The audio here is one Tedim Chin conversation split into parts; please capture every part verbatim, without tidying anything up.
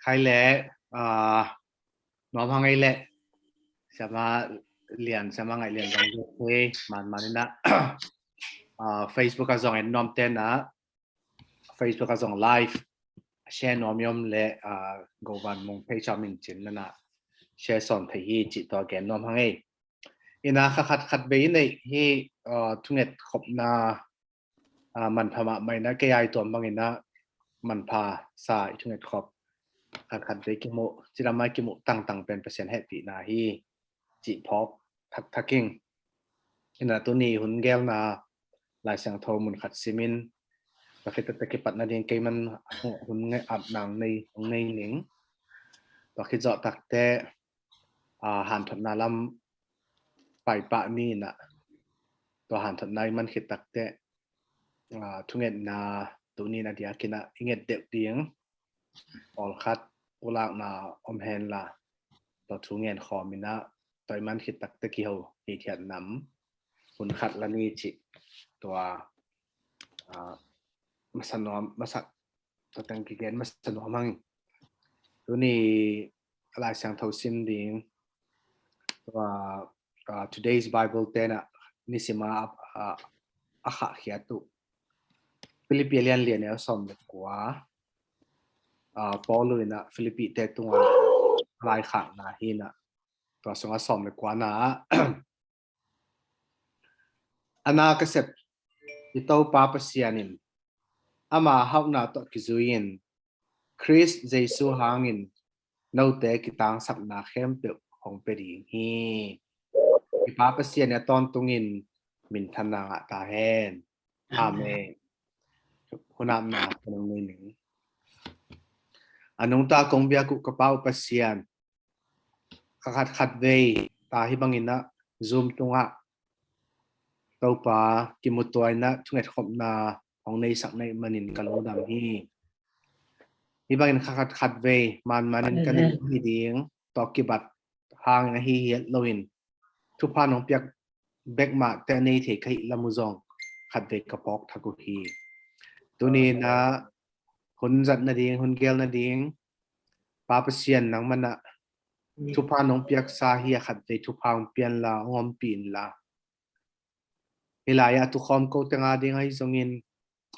khai le, ah, nuam hang ei le, siama lian, siama ngaih lian zong zong hei, man man ina, ah, Facebook a zong en nuam tena, Facebook a zong live share nuam yom le, ah, Govan Mung page a min cin nana share sawn thei hi cih tua gen nuam hang ei. Ina kha khat khat bei nei hi, ah, thunget khopna, ah, manpha mahmah ina kei ai tuam bang ina manpha sa i thunget khop. Khat khat bei kimu, cidamai kimu tangtang pen Pasian hehpihna hi cih phawk thak thak ing. Ina tuni hun gelna Lai Siangtho mun khat simin, tua khit takte kipat nading kei man hun ngai ap nang nei, hong nei ning. Tua khit zawh takte, ah, hanthotna lam paipah ni ina, tua hanthotna i man khit takte, ah, thungetna tuni na diak ina i nget deuh ding pawlkhat pulakna om henla, tua thu ngen khawm ina, tua i man khit takte kiho hithiat nam hun khat la ni cih tua, ah, masa nuam, masa tua teng kigen masa nuam hang. Tuni Lai Siangtho sim ding tua, ah, today's Bible tena nisima a, a, a khahkhia tu Philippi a lian li a neu sawm le kua, ah, Paul ina Philippi te tunga laikhakna hi ina, tua sunga sawm le kuana a na ka sep i Topa Pasian in ama hauhna tawh kizui in Khrist Jesu hangin note kitangsapna khempeuh hong pia ding hi. I Pa Pasian i a tawntungin minthanna ngah ta hen. Amen. Hunapna kanung nei ning. A nungta kong biak uh ka Pa uh Pasian, kha khat khat vei ta hi bangin ah Zoom tungah Topa kimutuaina thunget khopna hong neisak na hih manin ka lungdam hi. Hi bangin kha khat khat vei man manin ka nei hi ding tawh kibat hangin ahi hiat loin thupha nong piak bek mah te a nei thei ka hih lam uh zong khat vei ka phawk thak uh hi. Tuni in ah hun zat nading, hun gel nading Pa Pasian nangmah in ah thupha nong piaksa hi a, khat vei thupha hong pia inla, hong ompih inla. Hih lai-ah a tukhawm ko teng a ding ahi zongin,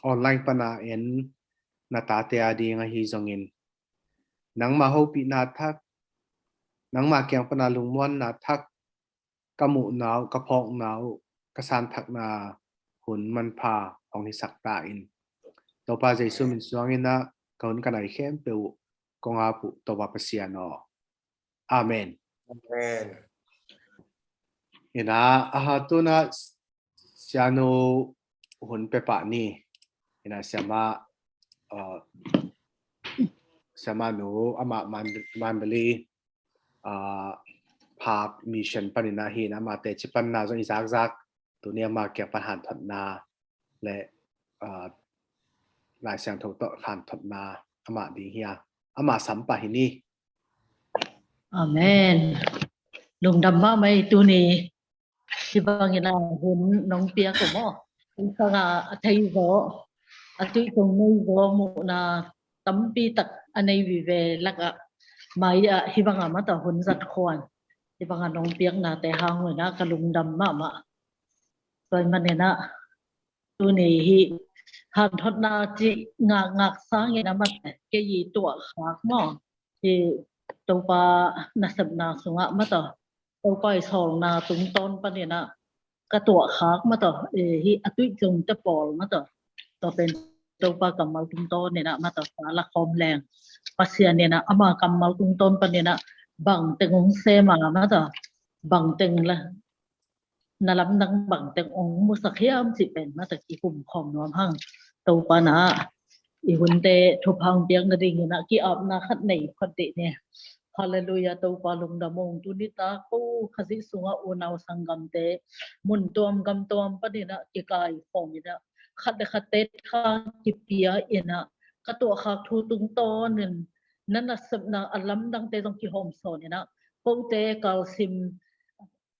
online pana en na tate a ding ahi zongin, nangmah hopihna thak, nangmah kiang pana lungmuanna thak, ka muhna uh, ka phawkna uh, ka santhakna hun manpha hong hisak ta in. Topa Jesu min suangin ah ka hun ka nai khempeuh uh kong ap uh Topa Pasian aw. Amen. Amen. Ina, aha, tuna sianu hun pepa ni. Ina siama, uh, siama nu ama man, man beli, uh, phak mission panina hi ina, ama te ci panna zong i zakzak, tuni ama kiang pan hanthotna le, uh, Lai Siangtho tawh hanthotna ama ding hi a, ama sampa hi ni. Amen. Lungdam mahmah ei tuni. Hi bangin ah hun nong piak uh maw. Hun sanga a thei zaw, a tuih zong nei zaw muhna tampi tak a nei vive lakah mai ah hi banga mata hun zat khuan. Hi banga nong piakna te hang uh ina ka lungdam mahmah. Tua manin ah tuni hi hanthotna cih ngakngak sangin a mate kei i tuah khak maw. Hi Topa nasepna sungah mata, Topa i sawlna tungtawn panin ah ka tuah khak mata, eh, hi a tuih zong te pawl mata. Tua pen Topa kammal tungtawn in ah mata sa la khawm leng. Pasian in ah ama kammal tungtawn panin ah bangteng hong sem a mata, bangteng la na lamdang bangteng ong musak hiam cih pen mata kikum khawm nuam hang. Topa na i hunte thupha hong piak nadingin ah ki-apna khat nei phot dih ni. Halleluiah, Topa lungdam ung. Tuni tak ko Khazih sungah unau sanggamte mun tuam gam tuam panin ah kikai khawm in ah khat le khatte tha kipia in ah ka tuahkhak thu tungtawnin na nasepna a lamdangte zong kihawm sawn in ah kote kalsim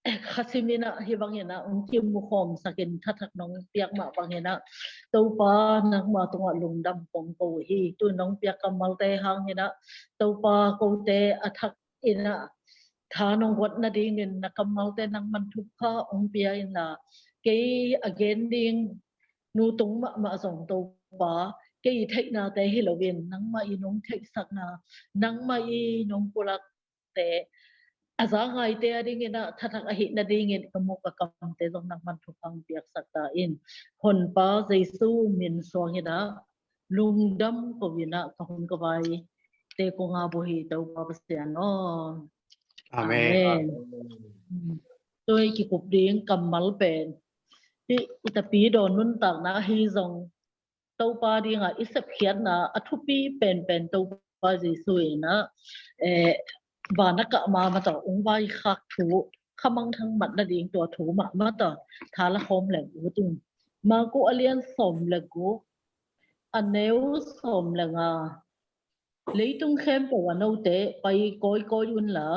khasim in ah, hih bangin ah hong kimukhawmsak in, thathak nong piak mah bangin ah, Topa, nangma tungah lungdam kong ko hi. Tu nong piak kammalte hangin ah, Topa, kote a thak in ah tha nong guat nadingin na kammalte nangman thupha hong pia inla, kei a gen ding nu tung mahmah zong, Topa, kei i theihnate hi loin, nangmah i nong theihsakna, nangmah i nong pulakte, a za ngaite a dingin ah thathak ahih nadingin ka muk a kamte zong nangman thupha hong piaksak ta in. Honpa Jesu min suangin ah lungdam ko in ah ka hun ka vaite kong ap uh hi, Topa Pasian aw. Amen. Amen. Tua i kikup ding kammal pen, hih i Tapidaw nuntakna ahi zong, Topa dingah i sepkhiatna a thupi penpen Topa Jesu in ah, eh, van a kah ma mah tawh hong vaikhak thu, khamangthang mat nading tua thu mah mah tawh tha la khawm leng ut ung. Marku a lian sawm le guk, a neu sawm le nga. Leitung khempeuh ah note pai kawikawi unla,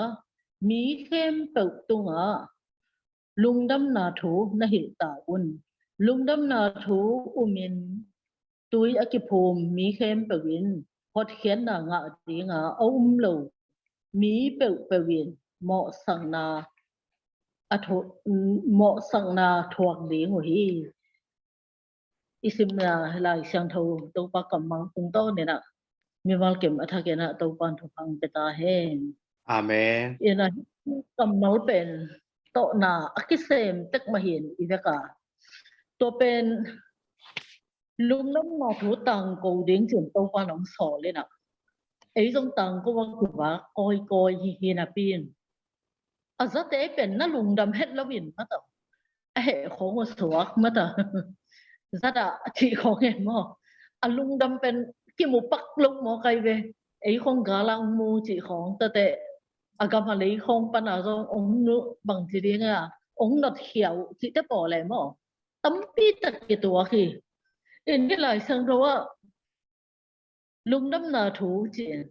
mi khempeuh tungah lungdamna thu na hilh ta un. Lungdamna thu umin tui a kiphum mi khempeuh in hotkhiatna ngah dinga, a um lo mi peuhpeuh in mawhsakna a thu-, mawhsakna thuak ding uh hi. I simna Lai Siangtho Topa kammal tungtawn in ah mimal kim a thakin ah Topa in thupha hong pia ta hen. Amen. In ah kammal pen tawhna a kisem tek mah hi in i vek a, tua pen lungdamna thu tangko ding ci-in Topa in hong sawl in ah, ei zong tangko a kivak kawikawi hi, hi napi in, a zate pen na lungdam het loin mah tawh, a heh khawng uh suak mah tawh, zat ah a cih khawng e maw, a lungdam pen kimu pak lo maw kai ve. Ei khawng gal ah hong mu cih khawng, tua teh a gam a lei khawng pan a zong hong nu bangci ding a, hong notkhia uh cihte pawl e maw, tampi tak kituak hi. In hih Lai Siangtho ah lungdamna thu ci-in,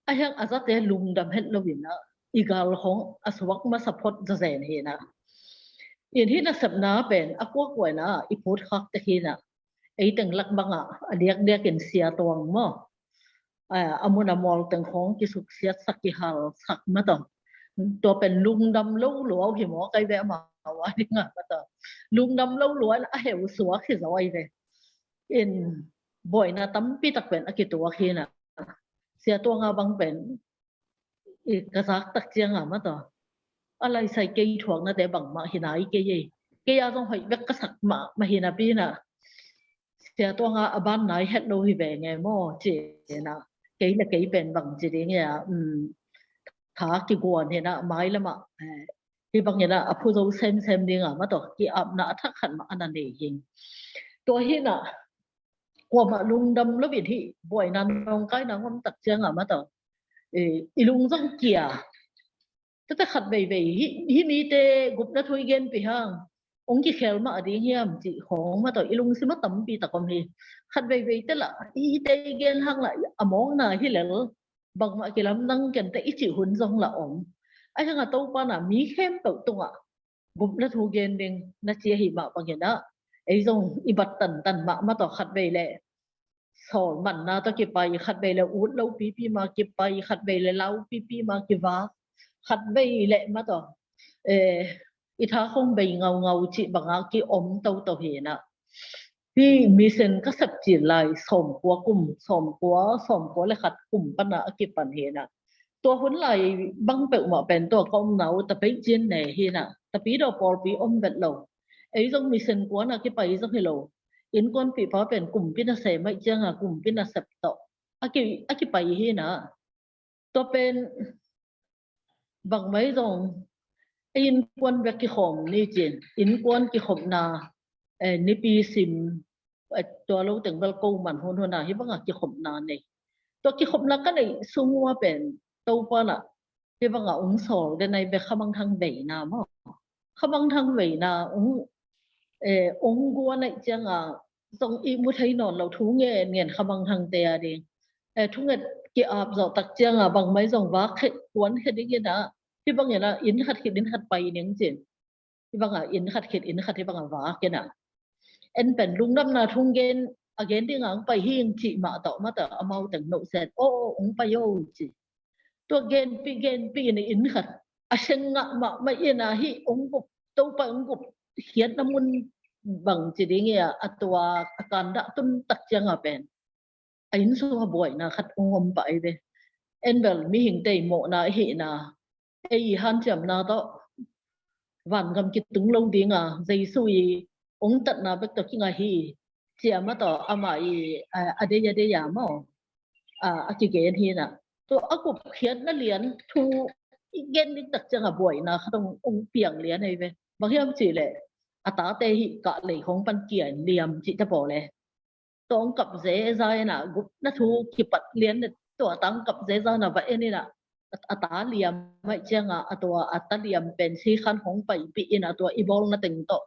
a hiang a zate lungdam het loin ah, i gal khawng a suak masa phot zazen hi in ah. In hih nasepna pen a kuakua in ah i phutkhak tek hi in ah, ei teng lak bangah a diakdiakin siatuang maw, a, a mun a mawl teng khawng kisuksiatsak, kihalsak mah tawh, tua pen lungdam lo lua uh hi maw kai ve, amau a dingah mah tawh. Lungdam lo lua in a heh uh suak hi zaw ai ve. In buaina tampi tak pen a kituak hi in ah, siatuang a bang pen i ka zak tak ciang a mah tawh, a laisai kei thuaknate bangmah hi nai kei ei. Kei a zong hoih bek ka sak mah, mah hi napi in ah, siatuang a a ban nai het lo hi ve nge maw ci-in ah, kei le kei pen bangci ding e, um, tha kiguan hi in ah, mailam ah, eh, hih bangin ah a phu zo semsem ding a mah tawh ki-apna a thak khat mah a na nei hi. Tua hi in ah, kuamah lungdam loin hih buaina nawngkaina hong om tak ciang a mah tawh, eh, i lung zong kia. Tua teh khat veivei hih, hih mite gupna thu i genpih hang hong kikhel mah ding hiam cih khawng mah tawh i lungsim ah tampi tak om hi. Khat veivei teh lah hihte i gen hang lah a mawkna hi lel, bangmah kilamdang ken teh i cih hun zong lah om. A hiang a Topa in ah mi khempeuh tungah gupna thu gen ding na ci ahih mah bangin ah, ei zong i bat tantan mahmah tawh, khat vei leh sawlmanna tawh kipai, khat vei leh ut lo pipi ma kipai, khat vei leh lau pipi ma kivak, khat vei leh mah tawh, eh, i tha khawng bei ngaungau cih bangah kiom toto hi in ah. Hih mission ka sep cil lai sawmkua kum, sawmkua, sawmkua le khat kum pan a kipan hi in ah. Tua hun lai bang peuhmah pen tua ka omna uh Tapeih Cin ne hi in ah, Tapidaw pawlpi om vet lo. Ei zong mission kuan a kipai zong hi lo. Innkuanpihpa pen kumpi nasem ahih ciang a kumpi nasep tawh a ki, a kipai hi in ah. Tua pen bangmah zong ei innkuan bek kikhawm ni cin, innkuan kikhopna, eh, nipi sim, eh, tua lo teng bel ko man hunhun a hih bangah kikhopna nei. Tua kikhopna ka neih sung ua pen Topa in ah hih bangah hong sawl den ai bek, khamangthang veina maw. Khamangthang veina hong, eh, hong guan ahih ciang a zong ihmu thei nawn lo thu ngen ngen khamangthangte a ding. Eh, thunget ki-ap zawh tak ciang a bangmah zong vak kheh kuan kheh ding in ah, Hih bangin ah inn khat khit inn khat pai ning cin. Hih bangah inn khat khit inn khat hih bangah vak in ah, en pen lungdamna thu hong gen, a gen dingah hong pai hi ing cih mah tawh mah tawh amau teng noh set, aw, aw, hong pai aw ci. Tua genpih genpih in inn khat a seng ngah mahmah in ah hih hong gup, Topa hong gupkhiatna mun bang ci ding hi a, a tua a kandah tun tak ciangah pen a inn sungah buaina khat hong om pah hi ve. En bel mihingte mawhna ahihna, ei hanciamna tawh vangam kitung lo dinga Jesu i hong tatna bek tawh kingah hi. Ciamah tawh amah i a, a dei a dei a maw, a, a kigen hi na. Tua a gupkhiatna lian thu i gen ding tak ciangah buaina khat hong, hong piang lian ahi ve. Bang hiam cihleh a tate hih kahlei khong pan kia in liam cihte pawl e. Tua hong kap zeza in ah gupna thu kipat lian le tua ta hong kap zeza in ah va en in ah, a ta liam ahih ciangah a tua a ta liam pen sikhan hong paipih in ah tua i bawlna teng tawh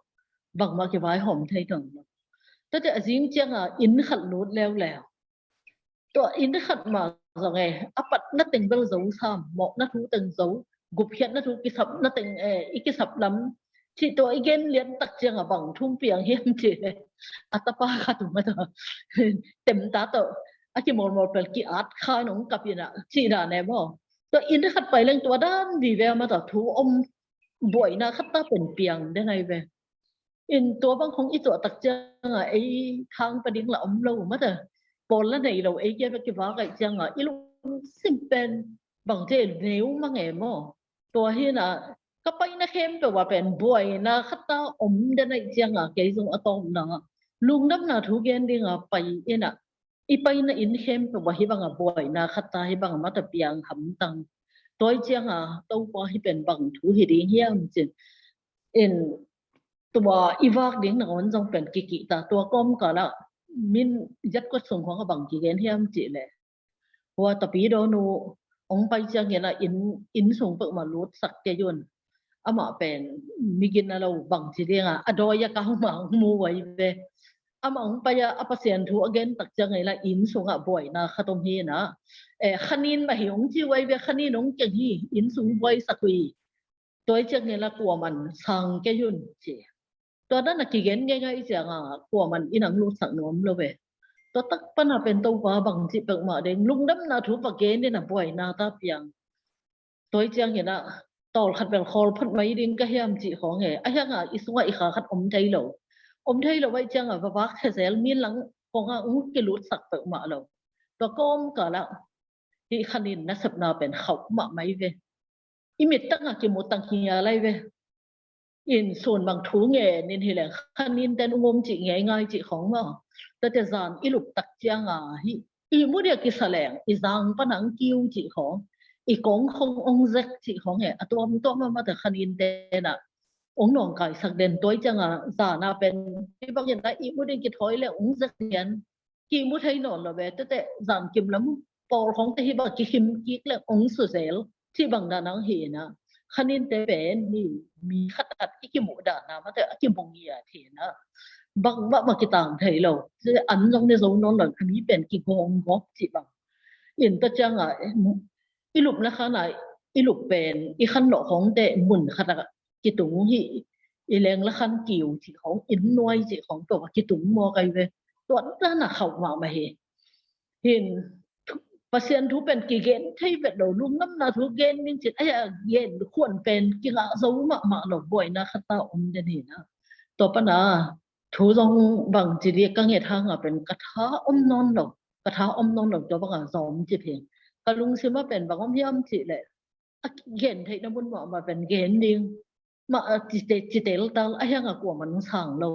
bangmah kivaihawm thei tuan lo. Tuate a zing ciangah inn khat lut leuleu. Tua inn khat mah zong e, a patna teng bel zo sam, mawhna thu teng zo, gupkhiatna thu kisapna teng e, i kisap lam cih tua i gen lian tak ciangah bang thu hong piang hiam cih le, a tapa khat uh mah tawh temta tawh a kimawlmawl pel ki-at kha in hong kap in ah cih dan e maw. Tua inn khat pai leng tua dan vive mah tawh thu om, buaina khat ta pen piang den ahi ve. In tua bang khong i tuah tak ciangah ei thang pa ding la om lo mah tawh, pawl la nei lo ei kia bek kivak ahih ciangah i lungsim pen bang ci neu mang e maw. Tua hi na, ka paina khempeuh ah pen buaina khat ta om den ahih ciangah kei zong a tawpna lungdamna thu gen dinga pai in ah, i paina inn khempeuh ah hih bangah buaina khat ta hih bangah mah tawh piang hamtang. Tua ahih ciangah Topa hih pen bang thu hi ding hiam cin. In tua i vak ding nangawn zong pen kikihta, tua kawmkalah min ziatkot sung khong a bang kigen hiam cih leh, hua tapidaw nu hong pai ciangin ah inn, inn sung peuhmah lutsak kei un. Amah pen migin a lo bang ci dinga, a dawi a kang mah hong mu uh ahi ve. Amah hong pai a, a Pasian thu a gen tak ciangin ah inn sungah buaina khat om hi na. Eh, khanin mah hi hong ci uh ahi ve, khanin hong keng hi, inn sung buaisak uh hi. Tua ahih ciangin ah kuaman sang kei un ci. Tua dan a kigen ngeingai ciangah kuaman inn ah hong lutsak nuam lo ve. Tua tak pan a pen Topa bang cih peuhmah ding, lungdamna thu va gen in ah buaina ta piang. Tua ahih ciangin ah tawlkhat bel khawl phot mai ding ka hiam cih khong e, a hiangah i sungah i kha khat om thei lo. Om thei lo ahih ciangah va vak khe zel, min lang khong ah hong kilutsak peuhmah lo. Tua kawmkalah hih khanin nasepna pen khauh mahmah hi ve. I mittang ah kimu tang hi a lai ve. In sun bang thu ngen in hi leng khanin ten ung om cih ngeingai cih khong maw. Tuate zan i lup tak ciangah hih ihmu dia kisa leng i zang pan hong kiu cih khong, i kong khong hong zek cih khong e, a tuamtuam a mah tawh khanin ten ah hong nawngkaisak den. Tua ahih ciangah zan a pen hih bangin ah ihmu dia kithawi leng hong zek den. Kimu thei nawn lo ve, tuate zan kim lam pawl khongte hih bang kikhim kik leng hong su zel cih bang dan hong hi na. Khaninte pen hih mi khat khat i kimuh dan a mah tawh a kimu ngiat hi na. Bangmah mah kitang thei lo. Tuate an zong ne zo nawn lo, a mi pen kigawng gawp cih bang. In tua ciangah i lupna khan ah i lup pen i khan lawh khongte mun khat ah kitung hi, i leng la khan kiu cih khong, inn nuai cih khong tua kitung mawk ahi ve. Tua dan a khauh mahmah hi. Hin Pasian thu pen kigen thei vet lo, lungdamna thu gen ding cin, a gen khuan pen kingah zo mahmah lo, buaina khat ta om den hi na. Tua pan a thu zong bang ci ding ka nget hang a pen ka tha om nawn lo, ka tha om nawn lo, tua bang a zong ci pheng. Ka lungsim a pen bang om hiam cih leh, a gen theihna mun mahmah pen gen ding mah a ci te, ci tel tal, a hiangah kuaman sang lo.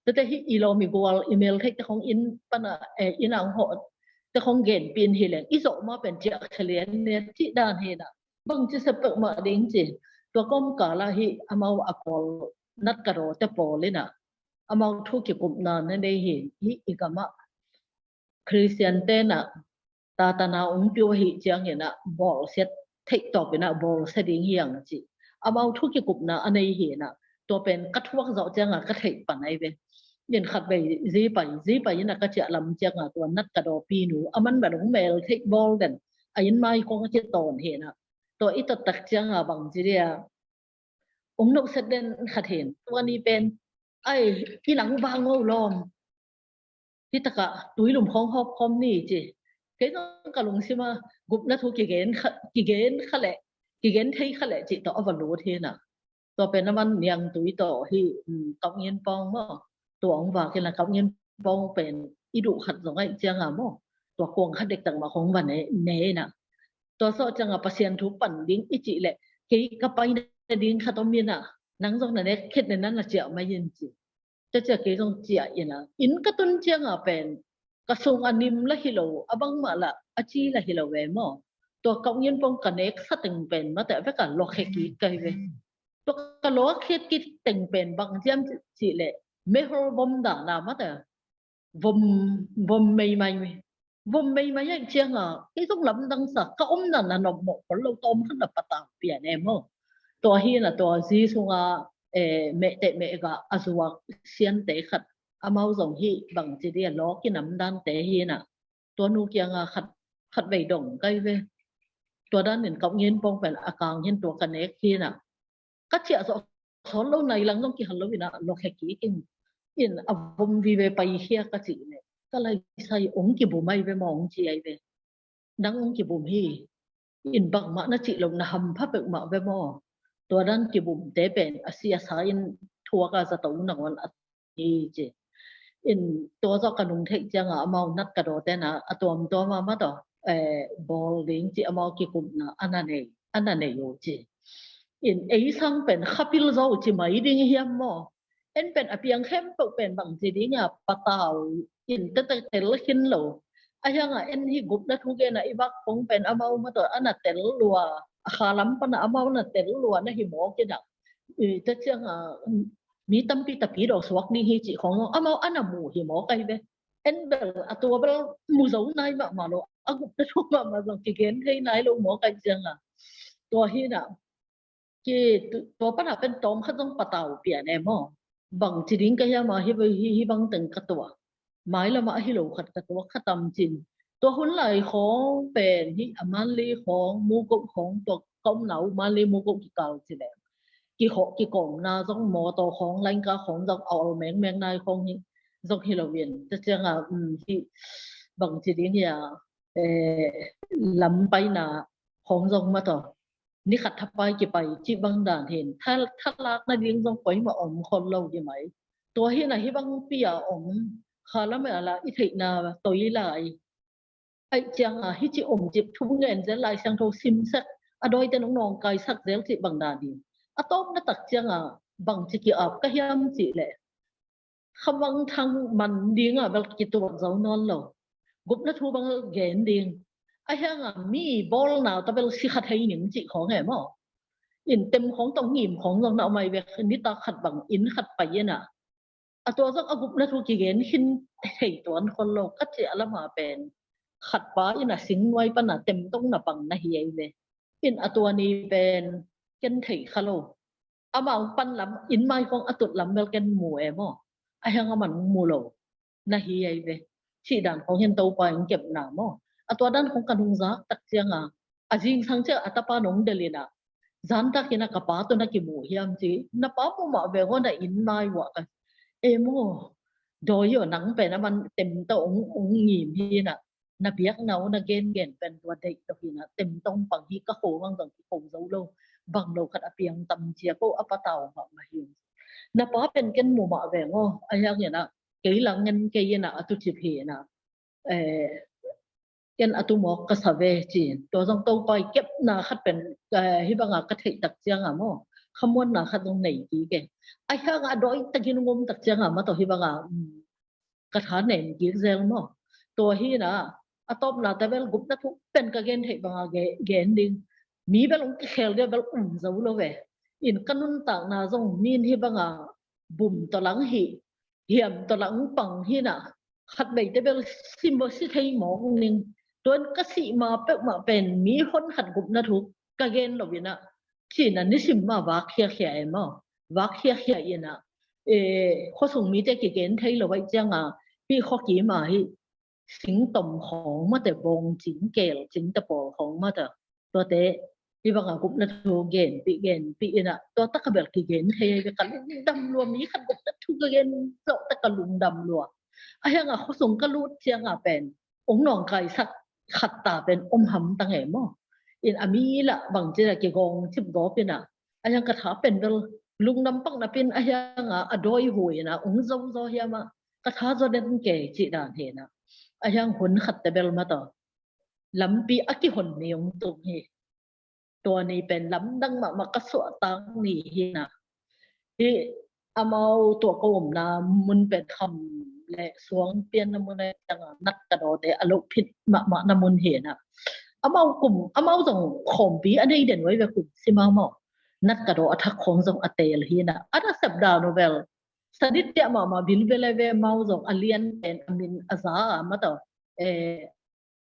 Tuate hih i lawm i gual i mel theihte khong inn pan a, eh, inn ah hong hawhte khong genpih in hi leng i zawh mah pen ciah khe lian lian cih dan hi na. Bang ci sep peuhmah ding ci. Tua kawmkalah hih amau a kawl Natkadaw te pawl in ah amau thu kikupna na nei hi. Hih i gamah Khristian ten ah tatana ong pio ahih ciangin ah bawlsia theih tawpin ah bawlsia ding hi hang ci. Amau thu kikupna a nei hi na, tua pen ka thuak zawh ciangah ka theih pan ahi ve. Nin khat vei zi pai, zi pai in ah ka ciah lam ciangah tua Natkadaw pinu a man ban ong mel theih bawl den a inn mai kong a kitawn hi na. Tua i tot tak cianga bang ci dia, ong nohset den khat hin, tua ni pen, ai, i nang vang o lawm. Hi taka tuilum khawng hawp khawm ni ci. Kei zong ka lungsima gupna thu kigen kha, kigen kha leh, kigen thei kha leh ci tawh a va lut hi na. Tua pen a man niangtui tawh hi, um, Kap Ngen Pawng maw. Tua ong vak hi na, Kap Ngen Pawng pen i duh khat zong aih cianga maw. Tua kuang khat dektak mah khawng va ne, ne na. Tua sawh cianga Pasian thu pan ding i cih leh, kei ka pai na ding khat om hi na, nang zong na nek khet ne na na ciah mai in ci. Tua ciah kei zong ciah in a, inn ka tun cianga pen ka sung a nim la hi lo, a bangmah la a ci la hi lo ve maw. Tua Kap Ngen Pawng ka nek sa teng pen mate a vek a lawkhe kik kai ve. Tua ka lawkhe kik teng pen bang ciam cih leh, mehol vom dana mate vom, vom meimai, vom meimai aih cianga kei zong lamdang sa, ka omna na nopmawh khol lo, ka om khat na patau pian e maw. Tua hi na, tua zi sunga, eh, mehteh mehgah a zuak siante khat, amau zong hi bang ci dia lawk i nam dante hi na. Tua nu kianga khat, khat vei dong kai ve. Tua danin Kap Ngen Pawng pen a kang hin tua ka nek hi na. Ka ciah zawh sawt lo, nai lang zong kihal lo in a, lawkhe kik in, in a vom vive paikhia ka cih leh, ka laisai ong kibum ai ve maw, ong ci ai ve. Nang ong kibum hi. In bangmah na cih lo na hampha peuhmah ve maw. Tua dan kibumte pen a si a sa in thuak a zato nangawn a hi ci. In tua zawh ka nung theih cianga amau nat ka dawte na a tuamtuama mataw, eh, bawl ding ci amau kikupna a na nei, a na nei uh ci. In ei sang pen khapil zo ci mai ding hiam maw. En pen a piang khempeuh pen bang ci dinga patau in tete tel khin lo. A hianga en hi gupna thu gena i vak kong pen amau mataw a na tel lua, a kha lam pana amau na tel lua na hi mawk i dak. I, tua cianga, um, mi tampi tapi dawh suak ding hi cih khawng zong amau a na mu hi mawk ai ve. En bel a tua bel mu zo nai mahmah lo, a gupna thu mahmah zong kigen thei nai lo mawk ai cianga. Tua hi na, ki, tu, tua pana pen tawm khat zong patau pian e maw. Bang ci ding ka hiam a hi, hi, hi bang teng ka tuah. Mai lamah a hi lo khat ka tuak kha tam cin. Tua hun lai khawng pen hi a Manli khawng, Mugo khawng, tua ka omna uh Manli Mugo kikal ci leng. Kikhawh kikawmna zong mawtaw khawng, lainka khawng zong a ol mengmeng nai khawng hi zong hi lo in. Tua cianga, um, hi bang ci ding hi a, eh, lam paina khawng zong mataw. Ni khat thapai kipai cih bang dan hin. Tha, thalak nading zong koimah om khol lo hi mai. Tua hi na hi bang pia om kha lam a la i theihna toi lai. Aih cianga hi ci om cip thu ngen zel Lai Siangtho sim sek, a dawite nong nawngkai sak zel cih bang dan hin. A tawpna tak cianga bang ci ki-ap ka hiam cih leh. Khamang thang man dinga bel kituak zo nawn lo. Gupna thu bang gen ding. A hianga mi bawlna ta bel si khat hei ning cih khawng e maw. In tem khawng tawh ngim khawng zong na mai vek nitak khat bang in khat pai ina. A tua zong a gupna thu kigen khin hei tuan khol lo ka cih a lama pen. Khat pa ina sing nuai pana tem tong na pang na hi ei ve. In a tua ni pen ken thei kha lo. Amau pan lam, in mai khawng a tut lam bel ken mu e maw. A hiang a man mu lo. Na hi ai ve. Cih dan khawng hin Topa in kepna maw. A tua dan khawng ka nung zak tak cianga. A zingsang ciang a tapa nong delina. Zantak ina ka pa tawh na kimu hiam ci. Na pa mu mah ve ngaw na in mai uah ka. E maw. Dawi aw nang pen a man tem tawh ong, ong ngim hi na. Na biakna uh na gengen pen tua deih tawh hi na, tem tong pang hi ka kho mang zong ki kho zo lo, bang lo khat a piang tam cia ko a patau mahmah hi. Na pa pen ken mu mah veng aw, a hiang ina, kei lang ngen kei ina, a tucip hi ina, eh, ken a tumawk ka sa ve ci. Tua zong Topa i kepna khat pen, eh, hi banga ka theih tak cianga maw, khamuanna khat zong nei kik e. A hianga a dawi takin ngom tak cianga maw tawh hi banga, um, ka tha nem kik zel maw. Tua hi na, a tawpna ta bel gupna thu pen ka gen theih banga ge-, gen ding. Mi bel ong kikhel dia bel um zo lo ve. In ka nuntakna zong min hi banga bum tawh lang hi, hiam tawh lang pang hi na. Khat bei te bel si maw si thei mawk ning. Tuan ka sih ma peuhmah pen mi hon khat gupna thu ka gen lo ina. Cina nisim ma vak khiakhia e maw. Vak khiakhia ina. E, khuasung mite kigen thei lo ai cianga. Hi khuaki ma hi. Singtom khawng mate bawng cing kel cing te pawl khawng mate. Tuate Hih banga gupna thu genpih genpih inah, tua taka bel kigen thei ve, ka lungdam lua, mi khat gupna thu ka gen zawh taka lungdam lua. A hianga khuasung ka lut cianga pen ong nawngkaisak khat ta pen om hamtang e maw. In a mi lah bangci la kigawng cip gawp inah, a hiang ka tha pen bel lungdam pak napin a hianga a dawi hu inah ong zozo hiamah ka tha zaw den ke cih dan hinah. A hiang hun khat te bel mataw lampi a kihon ni ong tung hi. Tua ni pen lamdang mahmah ka suahtak ni hinah. Hih amau tua ko omna mun pen kham le suang pianna mun a tanga nat ka dawte a loh phit mahmah na mun hinah. Amau kum, amau zong khawmpi a nei den wai ve kum sima maw. Nat ka daw a thak khawng zong a teel hinah. A nasep dan uh bel sadit tiah mahmah bilbel e ve, amau zong a lian pen a min a za a mataw. Eh,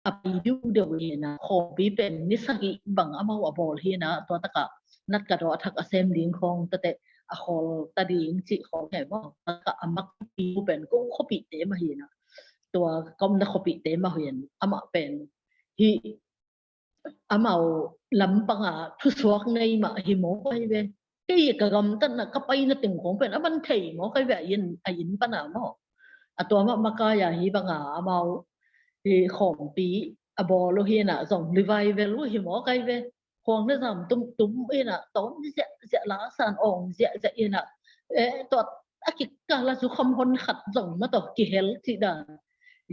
a pai deuhdeuh hinah, khawmpi pen ni sagih bang amau a bawl hinah, tua takah nat ka daw a thak a sem ding khawng tate a khawl ta ding cih khawng he maw, takah a makpi pen ko khuapihte mah hinah, tua ka omna khuapihte mah hin, amah pen hih amau lampanga thusuak nei mah hi mawk ahi ve. Kei ka gamtatna ka paina teng khawng pen a man thei mawk ahi ve, a inn, a inn pana maw. A tua mah makaia hih banga amau hih khawmpi a bawl uh hinah zong revival uh hi mawk ahi ve. Khuang le zam tumtum inah tawn ziahziah, la san awng ziahziah inah, eh, tua a kikala zukham hon khat zong mataw kihel cih dan.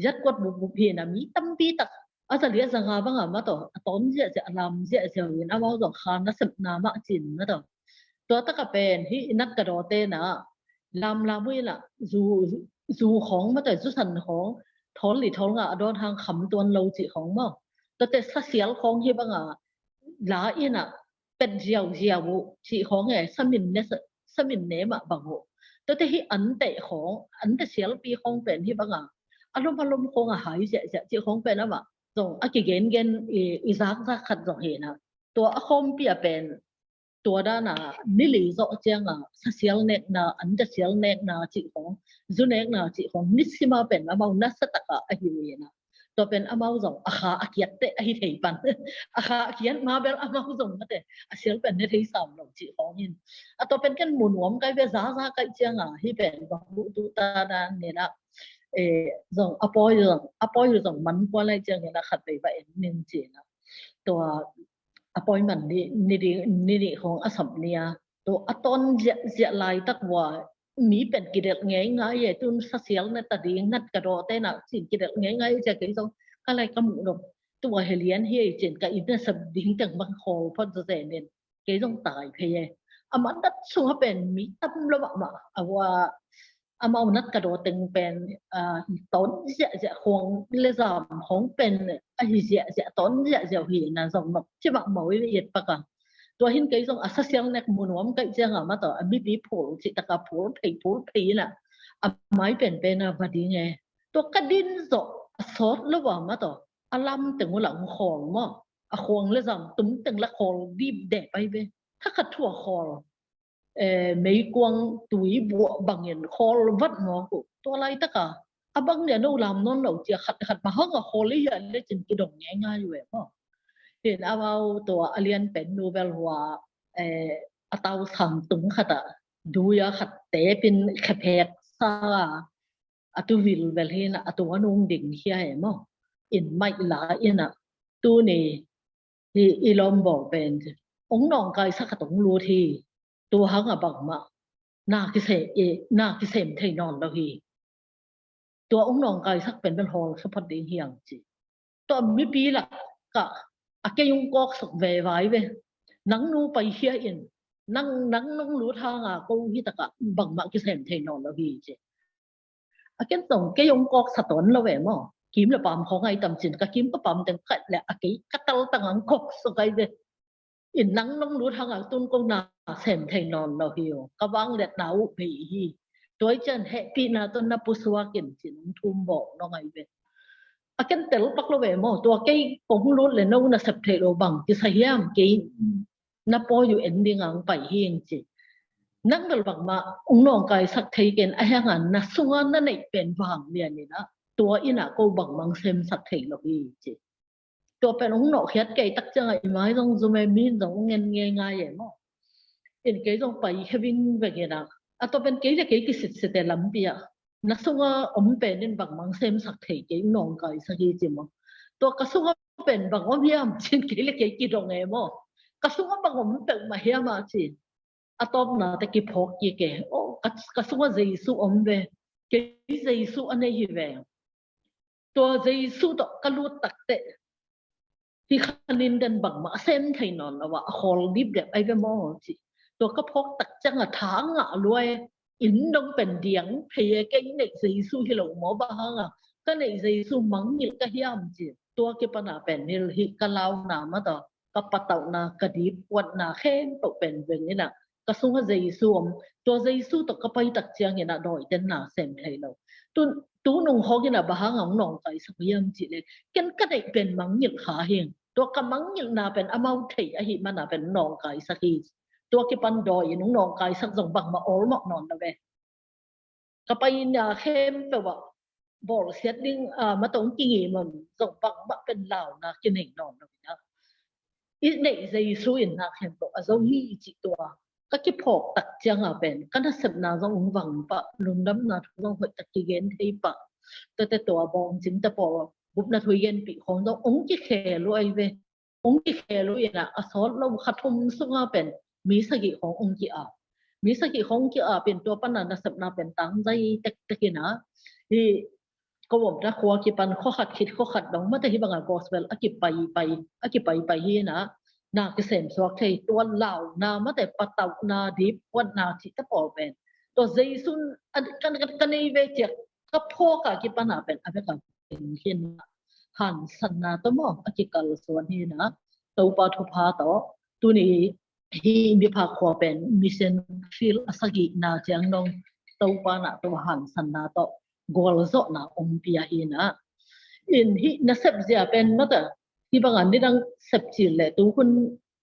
Zat kuat bupbup hinah mi tampi tak a za li a za nga banga mataw a tawn ziahziah, a lam ziahziah uh in amau zong kha nasepna mah cin mataw. Tua taka pen hih nat ka dawte nah lamlam uh inah zu, zu khawng mataw, zu san khawng thawl li thawl nga a dawn hang kham tuan lo cih khawng maw. Tuate sasial khawng hih banga la inah pet ziauziau uh cih khawng e, samin ne, samin ne mah bang uh. Tuate hih ante khawng, ante sialpi khawng pen hih banga a lom a lom khawng a hai ziahziah cih khawng pen amah zong a kigengen i, i zakzak khat zong hinah. Tua a khawmpi a pen tua dana ni li zawh cianga sasial nekna, ante sial nekna cih khawng, zu nekna cih khawng ni sima pen amau nasa taka a hi uh hinah. Tua pen amau zong a kha a kiat teh a hi thei pan. A kha a kiat ma bel amau zong mate a sial pen ne thei sam lo cih khawng hin. A tua pen ken mu nuam kai ve, zaza kai cianga hih pen zong buh tu ta dan hinah. Eh, zong a pawi zong, a pawi zong man kua lai ciang hinah khat vei va en ning cinah. Tua a pawi man ni, ni ding, ni nih khawng a sap nia. Tua a tawn ziahziah laitak vua mi pen kidelh ngeingai e, tun sasial na ta ding nat ka dawte nah cin kidelh ngeingai e cia kei zong ka lai ka muh dong. Tua he lian hi e cin ka inn a sep ding teng bang khawl phot zazen in kei zong tai phei e. A man nat sunga pen mi tam lo mahmah a vua amau nat ka daw teng pen, ah, tawn ziahziah khawng le zam khawng pen a hi ziahziah tawn ziahziah uh hinah zong nok ci mahmah uh i et paka. Tua hin kei zong a sasial nek mu nuam kaih cianga mataw a mipi phul cih taka phul phei phul phei inah a mai penpen a va ding e. Tua ka din zawh a sawt lo a mataw a lam teng uh lah ong khawl maw. A khuang le zam tum teng lah khawl dip dep ahi ve. Thakhat thu a khawl, eh, meikuang tui buah bangin khawl vat mawk uh. Tua laitaka a bang nia no lam nawn lo cia khat khat bang hanga khawl i hiah lecin kidong ngeingai uh e maw. Hin amau tua a lian pen nu bel hua, eh, a tau sang tung khatah duia khat tepin khephek sa a tu vilvel hinah a tu a nung ding hia e maw. In maih la inah tuni hi i lawmbaw pen ong nawngkaisak khat ong lut hi. Tua hanga bangmah na kisem, eh, na kisem thei nawn lo hi. Tua ong nawngkaisak pen bel hawl khe phot ding hiang ci. Tua mipi lakah a kei ong kawksak vevai ve. Nang nu paikhia in nang, nang nong lut hanga ko hitakah bangmah kisem thei nawn lo hi ci. A ken zong kei ong kawksa tawn lo e maw. Kim le pam khawng ai tam cin ka kim ka pam teng kaih le a kei ka tal tang ang kawksak ai ve. In nang nong lut hanga tun ko na sem thei nawn lo hi uh. Ka vangliatna uh bei hi. Tua i cian hehpihna tawh na pusuak in cin ong thum bawk nong ai ve. A ken tel pak lo e maw. Tua kei kong lut le no na sep thei lo bang kisa hiam kei na pawi uh en ding ang pai hing ci. Nang bel bangmah ong nawngkaisak thei ken a hianga na sunga na neih pen vang lian inah tua inah ko bangmang semsak thei lo hi ci. Tua pen hong nawhkhiat kei tak ciangah i mai zong zum e, mi in zong hong en ngeingai e maw. In kei zong pai khe vingveng in ah, a tua pen kei le kei kisitsit e lampi ah. Na sungah om pen in bangmah hong semsak thei kei, hong nawngkaisak hi ci maw. Tua ka sungah pen bang om hiam ci-in kei le kei kidong e maw. Ka sungah bang om peuhmah hiam a ci-in a tawpna teh kiphawk kik e. Oh, ka, ka sungah Jesu om ve. Kei Jesu a nei hi ve. Tua Jesu tawh ka lut tak teh hih kha nin den bangmah a sem thei nawn lo a, a khawl dipdep ai ve maw ci. Tua ka phawk tak ciangah tha ngah lua e. Inn dong pen diang phei e, kei neih Jesu hi lo maw, bang hangah ka neih Jesu mangngilh ka hiam ci. Tua kipan ah pen nil hih ka launa mah tawh ka patauhna, ka dip uatna khempeuh pen veng in ah ka sungah Jesu om. Tua Jesu tawh ka pai tak ciangin ah dawiten na sem thei lo. Tu, tu nung hawk in ah bang hangah hong nawngkaisak uh hiam cih leh, ken ka neih pen mangngilh kha hi. Tua ka mangngilhna pen amau thei ahih man ah pen nawngkaisak hi. Tua kipan dawi in hong nawngkaisak zong bangmah awlmawh nawn lo ve. Ka paina khempeuh ah bawlsiat ding, ah, mah tawh hong kingim zong bangmah pen launa kinei nawn lo in ah, i neih Jesu in na khempeuh a zo hi cih tua ka kiphawk tak ciangah pen ka nasepna zong hong vang pah, lungdamna thu zong hoih tak kigen thei pah. Tuate tua bawngcing te pawl gupna thu i genpih khawng zong hong kikhel uh ai ve. Hong kikhel uh in ah, a sawt lo kha thum sungah pen mi sagih khawng hong ki-ap. Mi sagih khawng hong ki-ap in tua pan ah nasepna pen tangzai tektek in ah, hih ka omna khua kipan khua khat khit khua khat dong mah teh hih bangah gospel a kipaipai, a kipaipai hi in ah, na kisem suak thei. Tua launa mah teh patauhna, dip uatna cihte pawl pen tua Jesu in a, ka, ka, ka nei ve ci-a ka phawk a kipan ah pen a vek a pen khin hansanna tawh maw a kikalsuan hi in ah, Topa thupha tawh tuni hih miphak khua pen mission field a sagihna ciang dong Topa na tawh hansanna tawh gualzawhna hong pia hi in ah. In hih nasep zia pen mah teh hih bangah nidang sep cil leh tu hun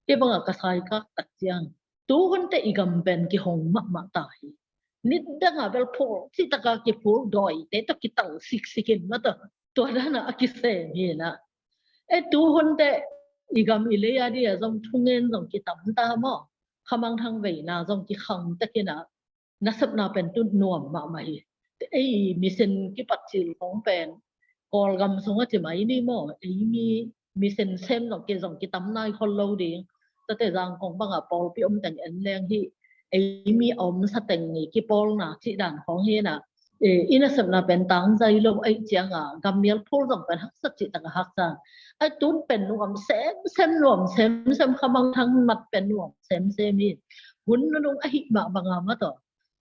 hih bangah ka saikak tak ciang tu hun teh i gam pen kihong mahmah ta hi. Nidang ah bel phul cih tak a kiphul, dawite tawh kital siksik in mah teh tua dan ah a kisem hi in ah. Eh, tu hun teh i gam i lei a dia zong thungen zong kitam ta maw. Khamangthang veina zong kikhang tek in ah, nasepna pen tu nuam mahmah hi. Ei mission kipat cil khawng pen Kawlgam sungah ci mai ni maw, ei mi mission sem zong ki, zong kitam nai khol lo ding. Tate Zangkong bangah pawlpi om teng en leng hih ei mi a omsa teng i kipawlna cih dan khawng hi in ah, eh, i nasepna pen tangzai lo ahih ciangah gammial phul zong pen haksa cih tak a haksa. Ai, tun pen nuam semsem, nuam semsem, khamangthang mat pen nuam semsem hi. Hun nunung ahih mah bangah mah tawh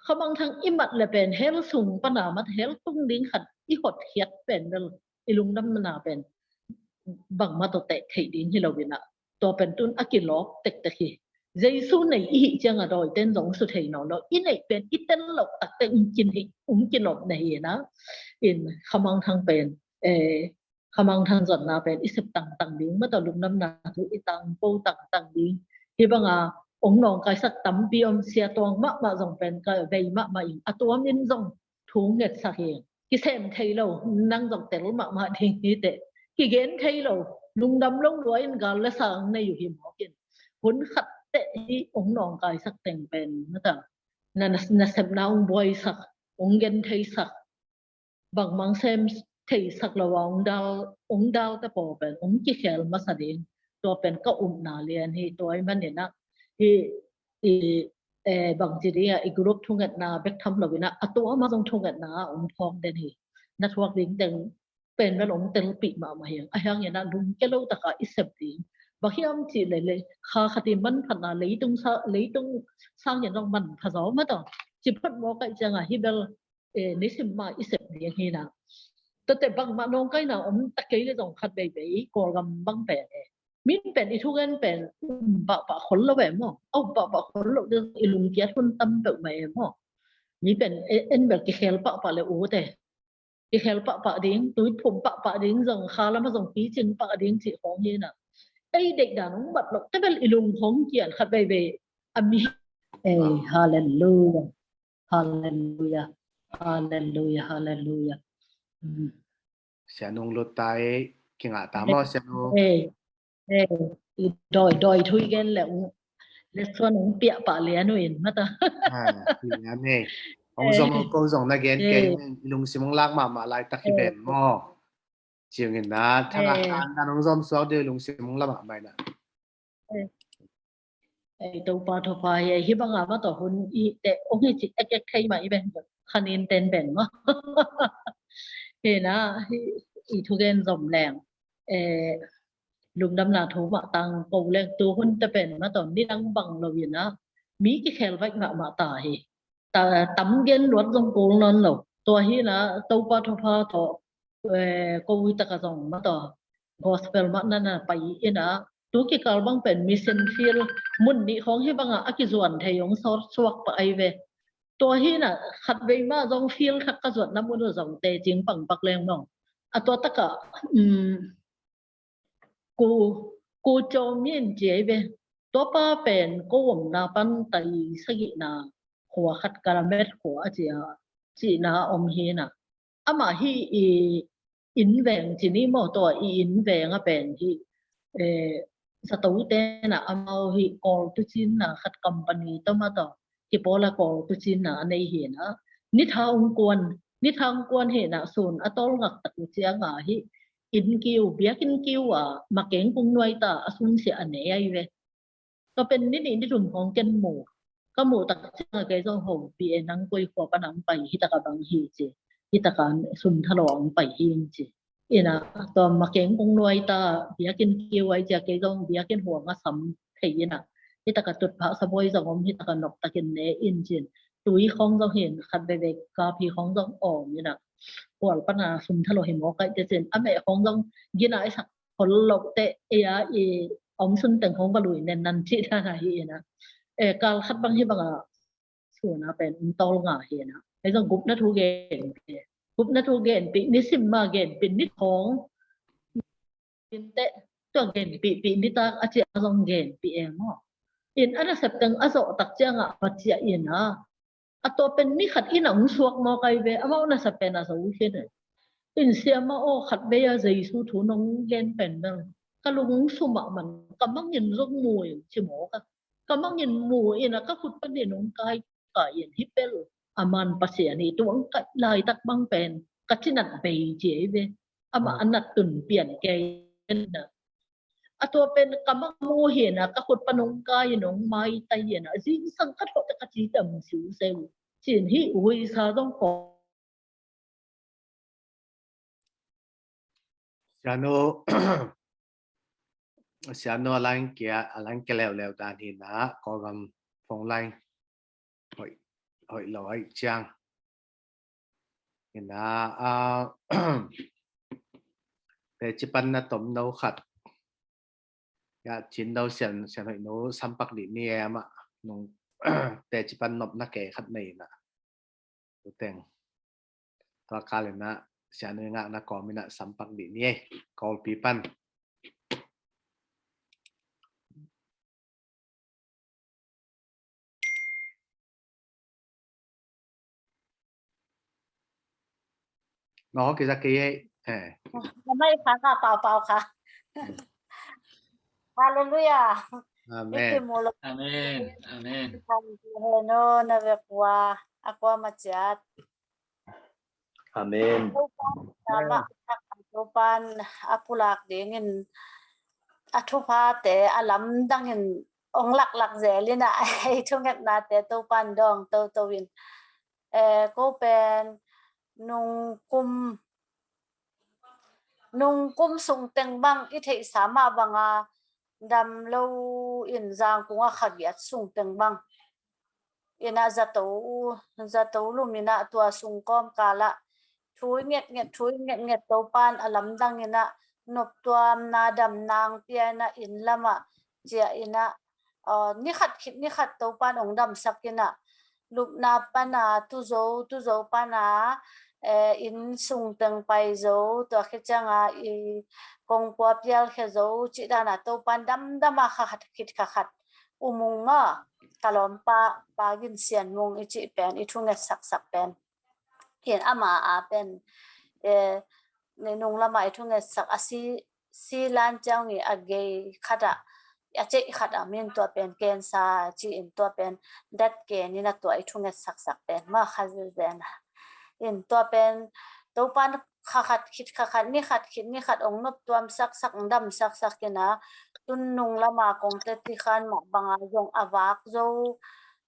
khamangthang i mat leh pen hell sung pan ah mah hell tung ding khat i hotkhiat pen bel i lungdamna pen bangmah tawh teh theih ding hi lo in ah, tua pen tun a kilawp tektek hi. Jesu nei i hih ciangah dawiten zong su thei nawn lo. I neih pen i tel loh tak teh hong kin hi, hong kinawp na hi in ah. In khamangthang pen, eh, khamangthang zotna pen i sep tangtang ding, mah tawh lungdamna thu i tangko tangtang ding. Hih bangah hong nawngkaisak tampi om, Sia Tuang mahmah zong pen ka vei mahmah in, a tuam in zong thu ngetsak hi. Kisem thei lo, nang zong tel mahmah ding hi teh. Kigen thei lo, lungdam lo lua in gal le sang nei uh hi mawk in. Hun khat teh hih hong nawngkaisak teng pen mah teh na, na, nasepna hong buaisak, hong gentheisak, bangmah sem theisak lo a hong dal, hong dalte pawl pen hong kikhel masa ding. Tua pen ka upna lian hi. Tua ahih manin ah hih, i, eh, bangci ding ah, i group thungetna bek tham lo in ah, a tuam ah zong thungetna ah hong phawk den hi. Na thuak ding teng pen bel hong telpih mahmah hi. Ahih hangin ah lungkia lo tak a i sep ding. Bang hiam cih leh leh kha khat i manphatna, leitung sa, leitung sangin zong manpha zaw mah tawh ci phot mawk ahih ciangah hih bel, eh, nisim mah i sep ding hi in ah. Tate bangmah nawngkaina om ta kei leh zong khat veivei Kawlgam bang pen, eh, min pen i thugen pen um pahpah khol lo ve maw. A um pahpah khol lo ding i lungkiat hun tam peuhmah e maw. Mi pen, eh, en bel kikhel pahpah leh ut e. Kikhel pahpah ding, tui phum pahpah ding, zong kha lam ah zong picing pah ding cih khawng hi in ah. Ei deihdan hong bat loh teh bel i lung hong kian khat veivei a mi. Eh, halleluiah. Halleluiah. Halleluiah. Halleluiah. Mm. Sia Nung Lut tai, Kingah ta maw, Sianu? Ei, ei, i dawi, dawi thu i gen le ung, le suan ung piah pah lian uh in, mata. Ah, lian ei. Hong zom, ko zong na gen kei, i lungsim hong lak mahmah laitak hi ven maw. Ciangin na, thang a tan dan hong zom suak deuh, i lungsim hong la mahmah na. Ei, Topa thupha hi, hih banga mah tawh hun i teh ong hi ci ek ek thei mah i ben, khanin ten ben mah. Hi na, hih i thugen zom leng, eh, lungdamna thu mah tang ko leng, tu hun te pen mah tawh nidang bang lo in a, mi kikhel vaih mahmah ta hi. Ta, tam gen luat zong kul nawn lo. Tua hi na, Topa thupha tawh, eh, ko hi taka zong mah tawh gospel mah na na pai in a, tu kikal bang pen mission field mun nih khawng hih banga a kizuan thei hong sawt suak pah ai ve. Tua hi na, khat vei mah zong field khat ka zuatna mun uh zong tecing pang pak leng maw. A tua taka, um, Ku, Ku Caw Min ci ai ve. Tua pa pen ko omna pan tai sagihna khua khat Kalamet khua a cia, cihna om hi na. Amah hi i inn veng ci ni maw, tua i inn veng a pen hi, eh, zato te na amau hi Kawl tuucin na khat company tawh mah tawh kipawl a Kawl tuucin na a nei hi na. Nitha ung kuan, nitha ung kuan hi na, sun a tawlngak tak uh cianga hi inn kiu, biakinn kiu a makeng kung nuai ta a sunsia a nei ai ve. Ka pen ni nih ni thum khawng ken mu. Ka muh tak cianga kei zong hopih e, nang koi khua pan a ong pai, hi taka bang hi ci. Hi taka sum tha lo a ong pai hi ci. Ina, tua makeng kung nuai ta, biakinn kiu ai cia kei zong biakinn huang a sam thei ina. Hi taka tutphah sabuai zong om, hi taka nop takin ne in cin. Tui khawng zong hin, khat veve kapi khawng zong om ina. Kual pana sum tha lo hi mawk ai te cin. A meh khawng zong gina i sak khol lo te, e a i om sun teng khawng va lui nen nan ci ta na hi ina. E, kal khat bang hi banga suna pen um tawl nga hi na. Hei zong gupna thu genpi. Gupna thu genpi, nisim ma genpi, ni khawng. Pin te, tua genpi, pi ni tak a cia zong genpi e maw. In a nasep teng a zawh tak cianga a cia in a. A tua pen ni khat in a hong suak mawk ai ve, amau nasep pen a zo khin e. In siama aw khat vei a Jesu thu nong gen pen bel. Ka lung sumah man, ka mangin zong mu in ci mawk a. Ka mangin mu in a ka khut panin hong kai ka in hi pel. A man Pasian hi tuang kai laitak bang pen ka cinat bei ci ei ve. Amah a nat tun pian kei na. A tua pen ka mang mu hi na, ka khut pan hong kai in hong maitai hi na. Zingsang ka thawh te ka ci tam siu seu. Cin hi ui sa zong ko. Sianu, Sianu a line kia, a line kia leuleu dan hi na, Kawlgam phone line hoih, hoih lo ai ciang. Hi na, a, teci pan na tom no khat. Ya, cin no sian, sian hoih no, sampak di ni e ama, nung teci pan nop na ke khat nei na. Tuteng. Tua kal ina, Sianu i ngakna kawm ina sampak di ni e, Kawlpi pan. No, kizak kei e. Eh. Amai kha ka pau pau kha. Hallelujah. Amen. Iti mulo. Amen. Amen. No, na vekua, akua maciat. Amen. Topan, Topan a pulak dingin a thuphate a lamdangin ong laklak zelina ei thungetnate Topan dawng toto in. Eh, ko pen nung kum, nung kum sung teng bang i theihsa mah banga dam lo in Zangkung a kha giat sung teng bang ina zato, zato lum ina tua sung kawm kala thui nget nget, thui nget nget Topan a lamdang ina noptuam na dam nang pia ina inn lama cia ina, uh, ni khat khit ni khat Topan ong damsak ina lupna pana tuzo, tuzo pana, eh, inn sung teng pai zo, tua khit cianga i kongpua pial khe zo, cih dana Topan damdama kha khat khit kha khat umung ma, ka lawmpa, Pa Gin Sian Mung i cih pen, i thunget saksak pen. Hin ama a pen, eh, nung lama i thunget sak a si, silan ciang i a gei khat ah, a ceih khat ah min tua pen kensa ci-in tua pen dat ken in a tua i thunget saksak pen ma kha zezen a. In tua pen Topan kha khat khit kha khat ni khat khit ni khat ong nop tuam saksak ong dam saksak in a tun nung lama kong teti khan mah banga zong a vak zo,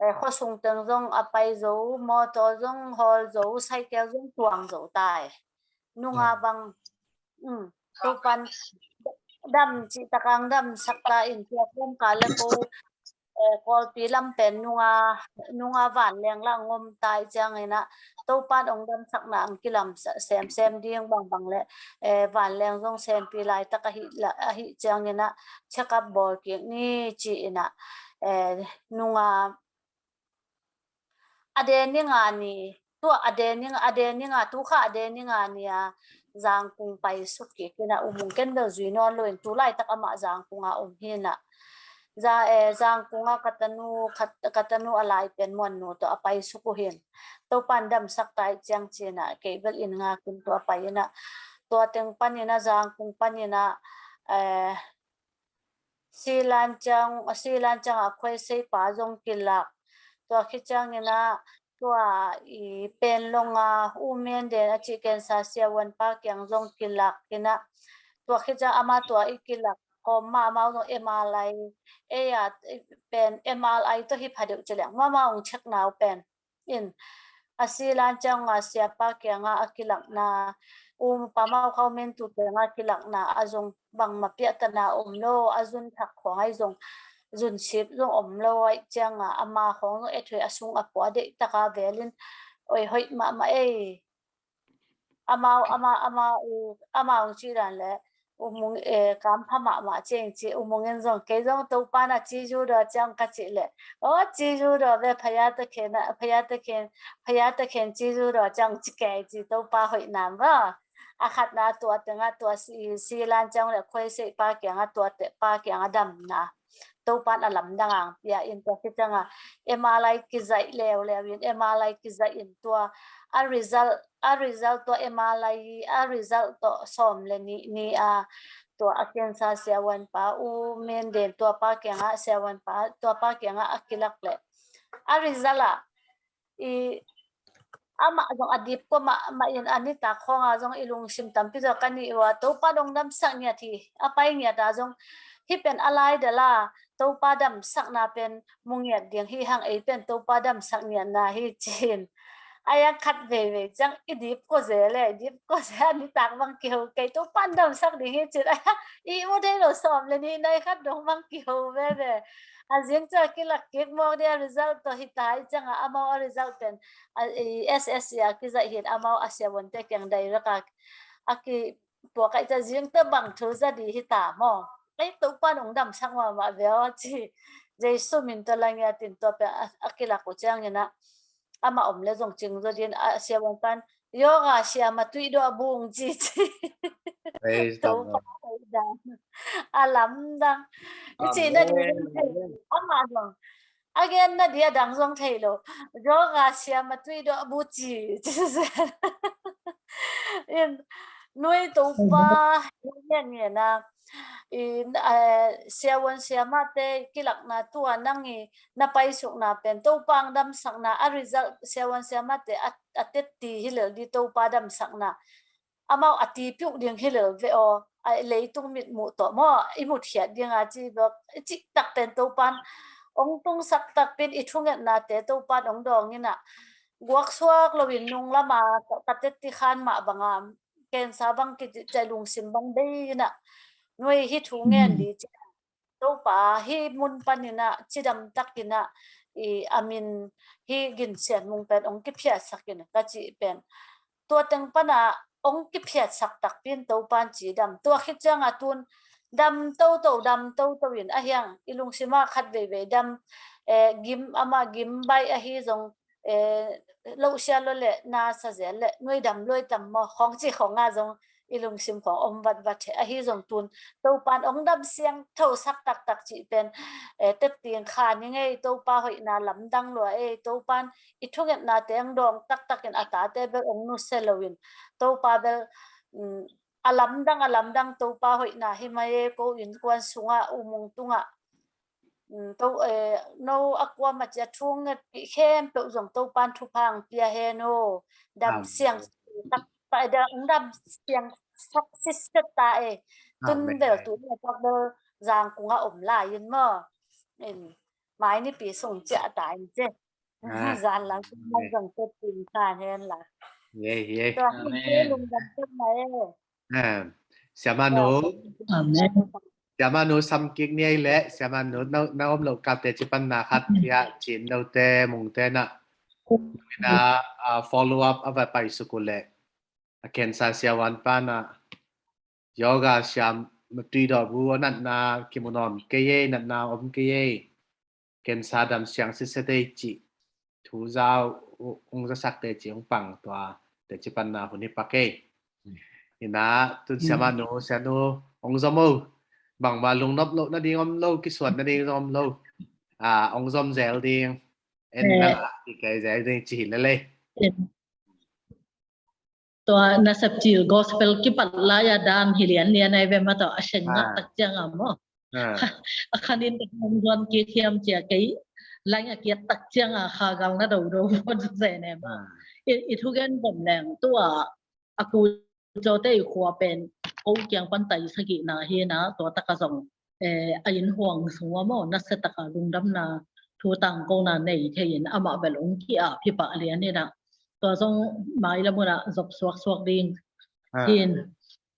eh, khuasung teng zong a pai zo, mawtaw zong hawl zo, saikel zong tuang zo tai. Nunga bang, um, Topan dam cih takang dam sakta in tua kawmkal le ko, eh, Kawlpi lam pen nunga, nunga vanleng lah ngom tai ciangin ah Topan ong damsakna ang kilam semsem ding bangbang le, eh, vanleng zong sempi laitak ahi, ahi ciangin ah check up bawl kik ni ci-in ah, eh, nunga a de ni nga ni, tua a de ni nga, a de ni nga, tu kha a de ni nga ni a Zangkung pai suk kik in a umung ken bel zui nawn lo in tu laitak amah Zangkung a um hi in a. Za, eh, Zangkung a ka tanu, ka, ka tanu a lai pen Muannu tawh a pai suk uh hin. Topan damsak tai ciang ci-in a kei bel inn ngak in tua pai in a. Tua teng panin a Zangkung panin a, eh, Silan ciang, Silan ciang a khuaisei pa zong kilak. Tua khit ciangin a tua i Penlong a U Menden a cih kensa siavuan pa kiang zong kilak in a. Tua khit ciang ama tua i kilak kawm ma amau zong M R I, ei a pen M R I tawh hi pha deuh ci leng mama ong check nau pen. In a silan ciang a siapa kianga a kilakna, um, pamau khau mentu kianga kilakna a zong bangma piahtana om lo, a zun thak khong ai zong zun sip zong om lo ai cianga ama khong zong ethuai a sung a pua deih taka velin oi hoih mahmah ei. Amau, ama, ama, u, amau ci dan le umung, eh, kam pha mahmah ciang ci umung in zong kei zong Topan a ci zu daw ciang ka cih le, o ci zu daw ve phaya ta khen, phaya ta khen, phaya ta khen ci zu daw ciang ci kei ci Topa hoih nam va. A khatna tua tengah tua si, silan ciang le khuaisei pa kianga tua te pa kianga damna. Topan a lamdang ang pia in tua khit cianga M R I kizaih leuleu in M R I kizaih in tua a result, a result tua M R I a result tawh sawm le nih ni a tua a cancer siavuan pa U Menden tua pa kianga siavuan pa tua pa kianga a kilak le a result ah i amah zong a dip kua mahmah in a nitak khawnga zong i lungsim tampi zaw ka nih ua Topa dong damsak ngiat hi a pai ngiat a zong hi pen a lai dala Topa damsakna pen mu ngiat ding hi hang ei pen Topa damsak ngiatna hi cin. A yang khat veivei ciang i dip kua ze le i dip kua ze a nitak bang kiho kei Topa damsak ding hi cin a yang i mu thei lo sawm le nih nai khat dong bang kiho veve. A zing ciang a kilak kik mawk ding a result tawh hi ta i cianga amau a result pen a, i S S C a kizaih hin amau a siavuante kiang direct a, a ki puak ai ciang zing tawh bang thu za di hi ta maw. Ei Topa nong damsak mahmah ve aw ci. Jesu min tawh la ngiat in tua pen a, a kilak uh ciangin a amah om le zong cing zaw din a siavuan pan yoga siama tuih dawh a bung ci ci. Praise the Lord. A lamdang. I cihna ding amah zong a genna ding a dang zong thei lo. Yoga siama tuih dawh a bu ci ci. In nui Topa ngen ngen a in, eh, siavuan siamate kilakna tua nang i na paisukna pen Topa ang damsakna a result siavuan siamate a, a tetti hi lel di Topa damsakna amau a tipiuk ding hi lel ve aw. A leitung mitmuh tawh maw i mutkhiat dinga ci bawk i cihtak pen Topan ong tungsak takpin i thungetnate Topan ong dawng in a guaksuak loin nung lama ka tetti khan mah banga kensa bang kicih cai lungsim bang bei in a nui hi thu ngen di ci. Topa hi mun panin a cidam takin a i a min hi ginsian mung pen ong kiphiatsak in ka cih pen tua teng pana ong kiphiatsak takpin Topan cidam tua khit cianga tun dam toto dam toto in a hiang i lungsima khat veivei dam, eh, gim ama gim bai ahi zong, eh, lohsia lo le na sa zel le nuidam luai tam maw khong ci khonga zong i lungsim khong om vatvat he ahi zong tun Topan ong dam siangtho sak taktak cih pen, eh, tetting kha ni ngei Topa hoihna lamdang lua ei Topan i thungetnate ang dawng taktakin a tate bel ong nusia loin Topa bel, um, a lamdang a lamdang Topa hoihna hi mai e, ko innkuan sungah, umung tungah. Mm, to, eh, no a kuamah ci a thu hong ngetpih khempeuh zong Topan thupha hong pia hen aw. Dam siang tak ta e, dam siang sak sitset ta e. Tun bel tu ni a tak bel Zangkung a om lai in maw. In mai nipi sung ciah ta in ci. Zan lang sung mai zong tet pin kha hen la. Yei, yei. Tua hi lungdam tek mai e. Siamanu. Amen. Siamanu Samkik ni ei leh, Siamanu na, na om loh kal teci panna khat hi a, Cin note, Mungte na. Na, ah, follow up a va pai suk uh leh. A cancer siavuan pa na. Yoga siam, Tuidawhbu a natna kimu nawn kei ei, natna om kei ei. Cancer dam siang sitset ei cih thu za uh, hong zasak teci hong pang tua teci panna hun hi pak ei. Ina tun Siamanu, Sianu hong zom o. Bangmah lungnop loh nading om lo, kisuan nading zong om lo. Ah, hong zom zel ding. En nang a kikei zel ding ci hi lel ei. Tua nasep cil gospel kipat lai a dan hi lianlian ai ve maw, tua a seng ngah tak ciang a maw. A khan in hong zuan kik hiam cia kei laing a kiat tak ciang a kha gal na dodo vuan se ne maw. I, i thugen bom leng tua a ku Zote i khua pen ko kiang pan tai sagihna hi na, tua taka zong, eh, a inn huang sung a maw, nasia taka lungdamna thu tangkona nei thei in amah bel hong ki-ap hi pah lian hi na. Tua zong mailam hun ah zop suaksuak ding hin.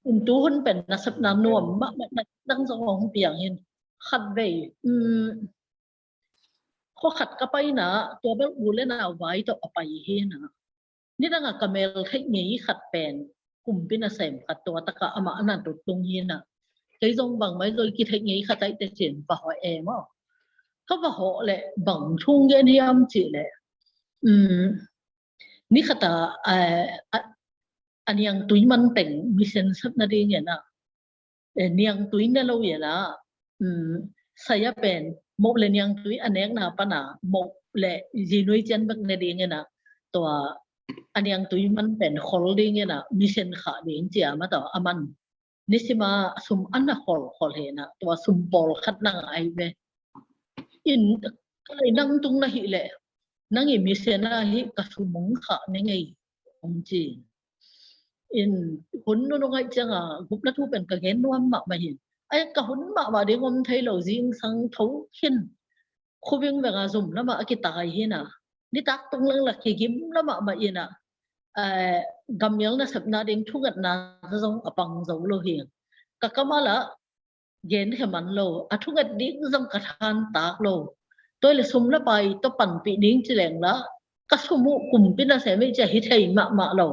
In tu hun pen nasepna nuam mahmah, na dang zong hong piang hin. Khat vei, um, khua khat ka paina, tua bel u le nau vai tawh a pai hi na. Nidang a ka mel theih ngei khat pen kumpi nasem khat, tua taka amah a na tut tung hi na. Kei zong bangmah zong kitheih ngei khat aih teci in va hawh e maw. Ka va hawh leh bang thu gen hiam cih leh, um, ni khat a, a, a, a niangtui man teng mission sep nading in a, eh, niangtui ne lo in a, um, saya pen moh le niangtui a nekna pan a moh le zinui cian bek ne ding in a, tua a niangtui man pen khol ding in a mission khah ding cia maw, tua a man. Nisima sum a na kholkhol hi na, tua sum pawlkhat nang ai ve. In, ka lai nang tung na hih leh, nang i mission a hih ka sum hong khah ne ngei, hong ci. In hun nunung aih ciang a gupna thu pen ka gen nuam mahmah hi. Ai ka hun mahmah ding om thei lo, zingsang tho khin. Khuving veng a zum lamah a kitai hi na. Nitak tung leng la kigim lamah mah in a, eh, gammial nasepna ding thungetna zong a pang zo lo hi. Ka kam a la gen khe man lo, a thunget ding zong ka than tak lo. Tua le sum le pai tawh panpih ding ci leng la, ka sum uh kumpi nasem ei cia hi thei mahmah lo.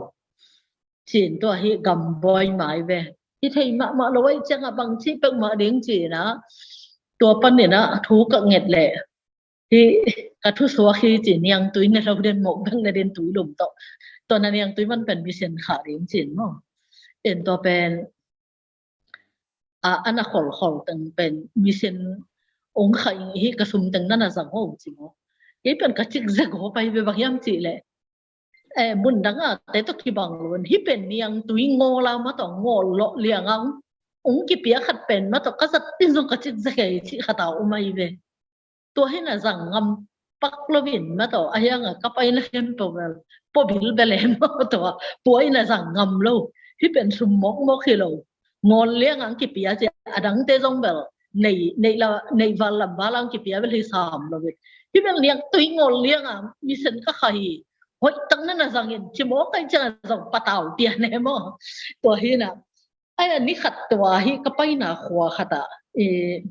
Cin tua hi gam buai mai ve. Hi thei mahmah lo aih ciang a bang ci peuhmah ding ci na, tua pan in a thu ka nget leh. Hi ka thusuak hi ci, niangtui ne lo den, moh bek ne den, tui lum tawh. Tua na niangtui man pen mission khah ding cin maw. En tua pen a, a na kholkhol teng pen mission hong khah ing hi, ka sum teng na na zang ho ci maw. Kei pen ka cik zek ho pai ve, bang hiam cih leh, eh, mun dang a te tawh kibang lo in, hi pen niangtui ngawl a maw, tua ngawl lawh liang a hong kipia khat pen maw, tua ka zat in zong ka cik zek hi cih khat a om ai ve. Tua hi na zang ngam pak lo in maw, tua a hiang a ka paina khempeuh bel pua bilbel e maw, tua pua in a zang ngam lo. Hi pen sum mawkmawk hi lo. Ngawl liang a hong kipia ci a, a dangte zong bel nei, nei la, nei val lam val a hong kipia bel hi sam lo ve. Hi bel niangtui ngawl liang a mission ka khah hi. Hoih tak na na zang in, ci mawk aih ciang a zong patau pia ne maw. Tua hi na. Ai a ni khat tua hi ka paina khua khat a, eh,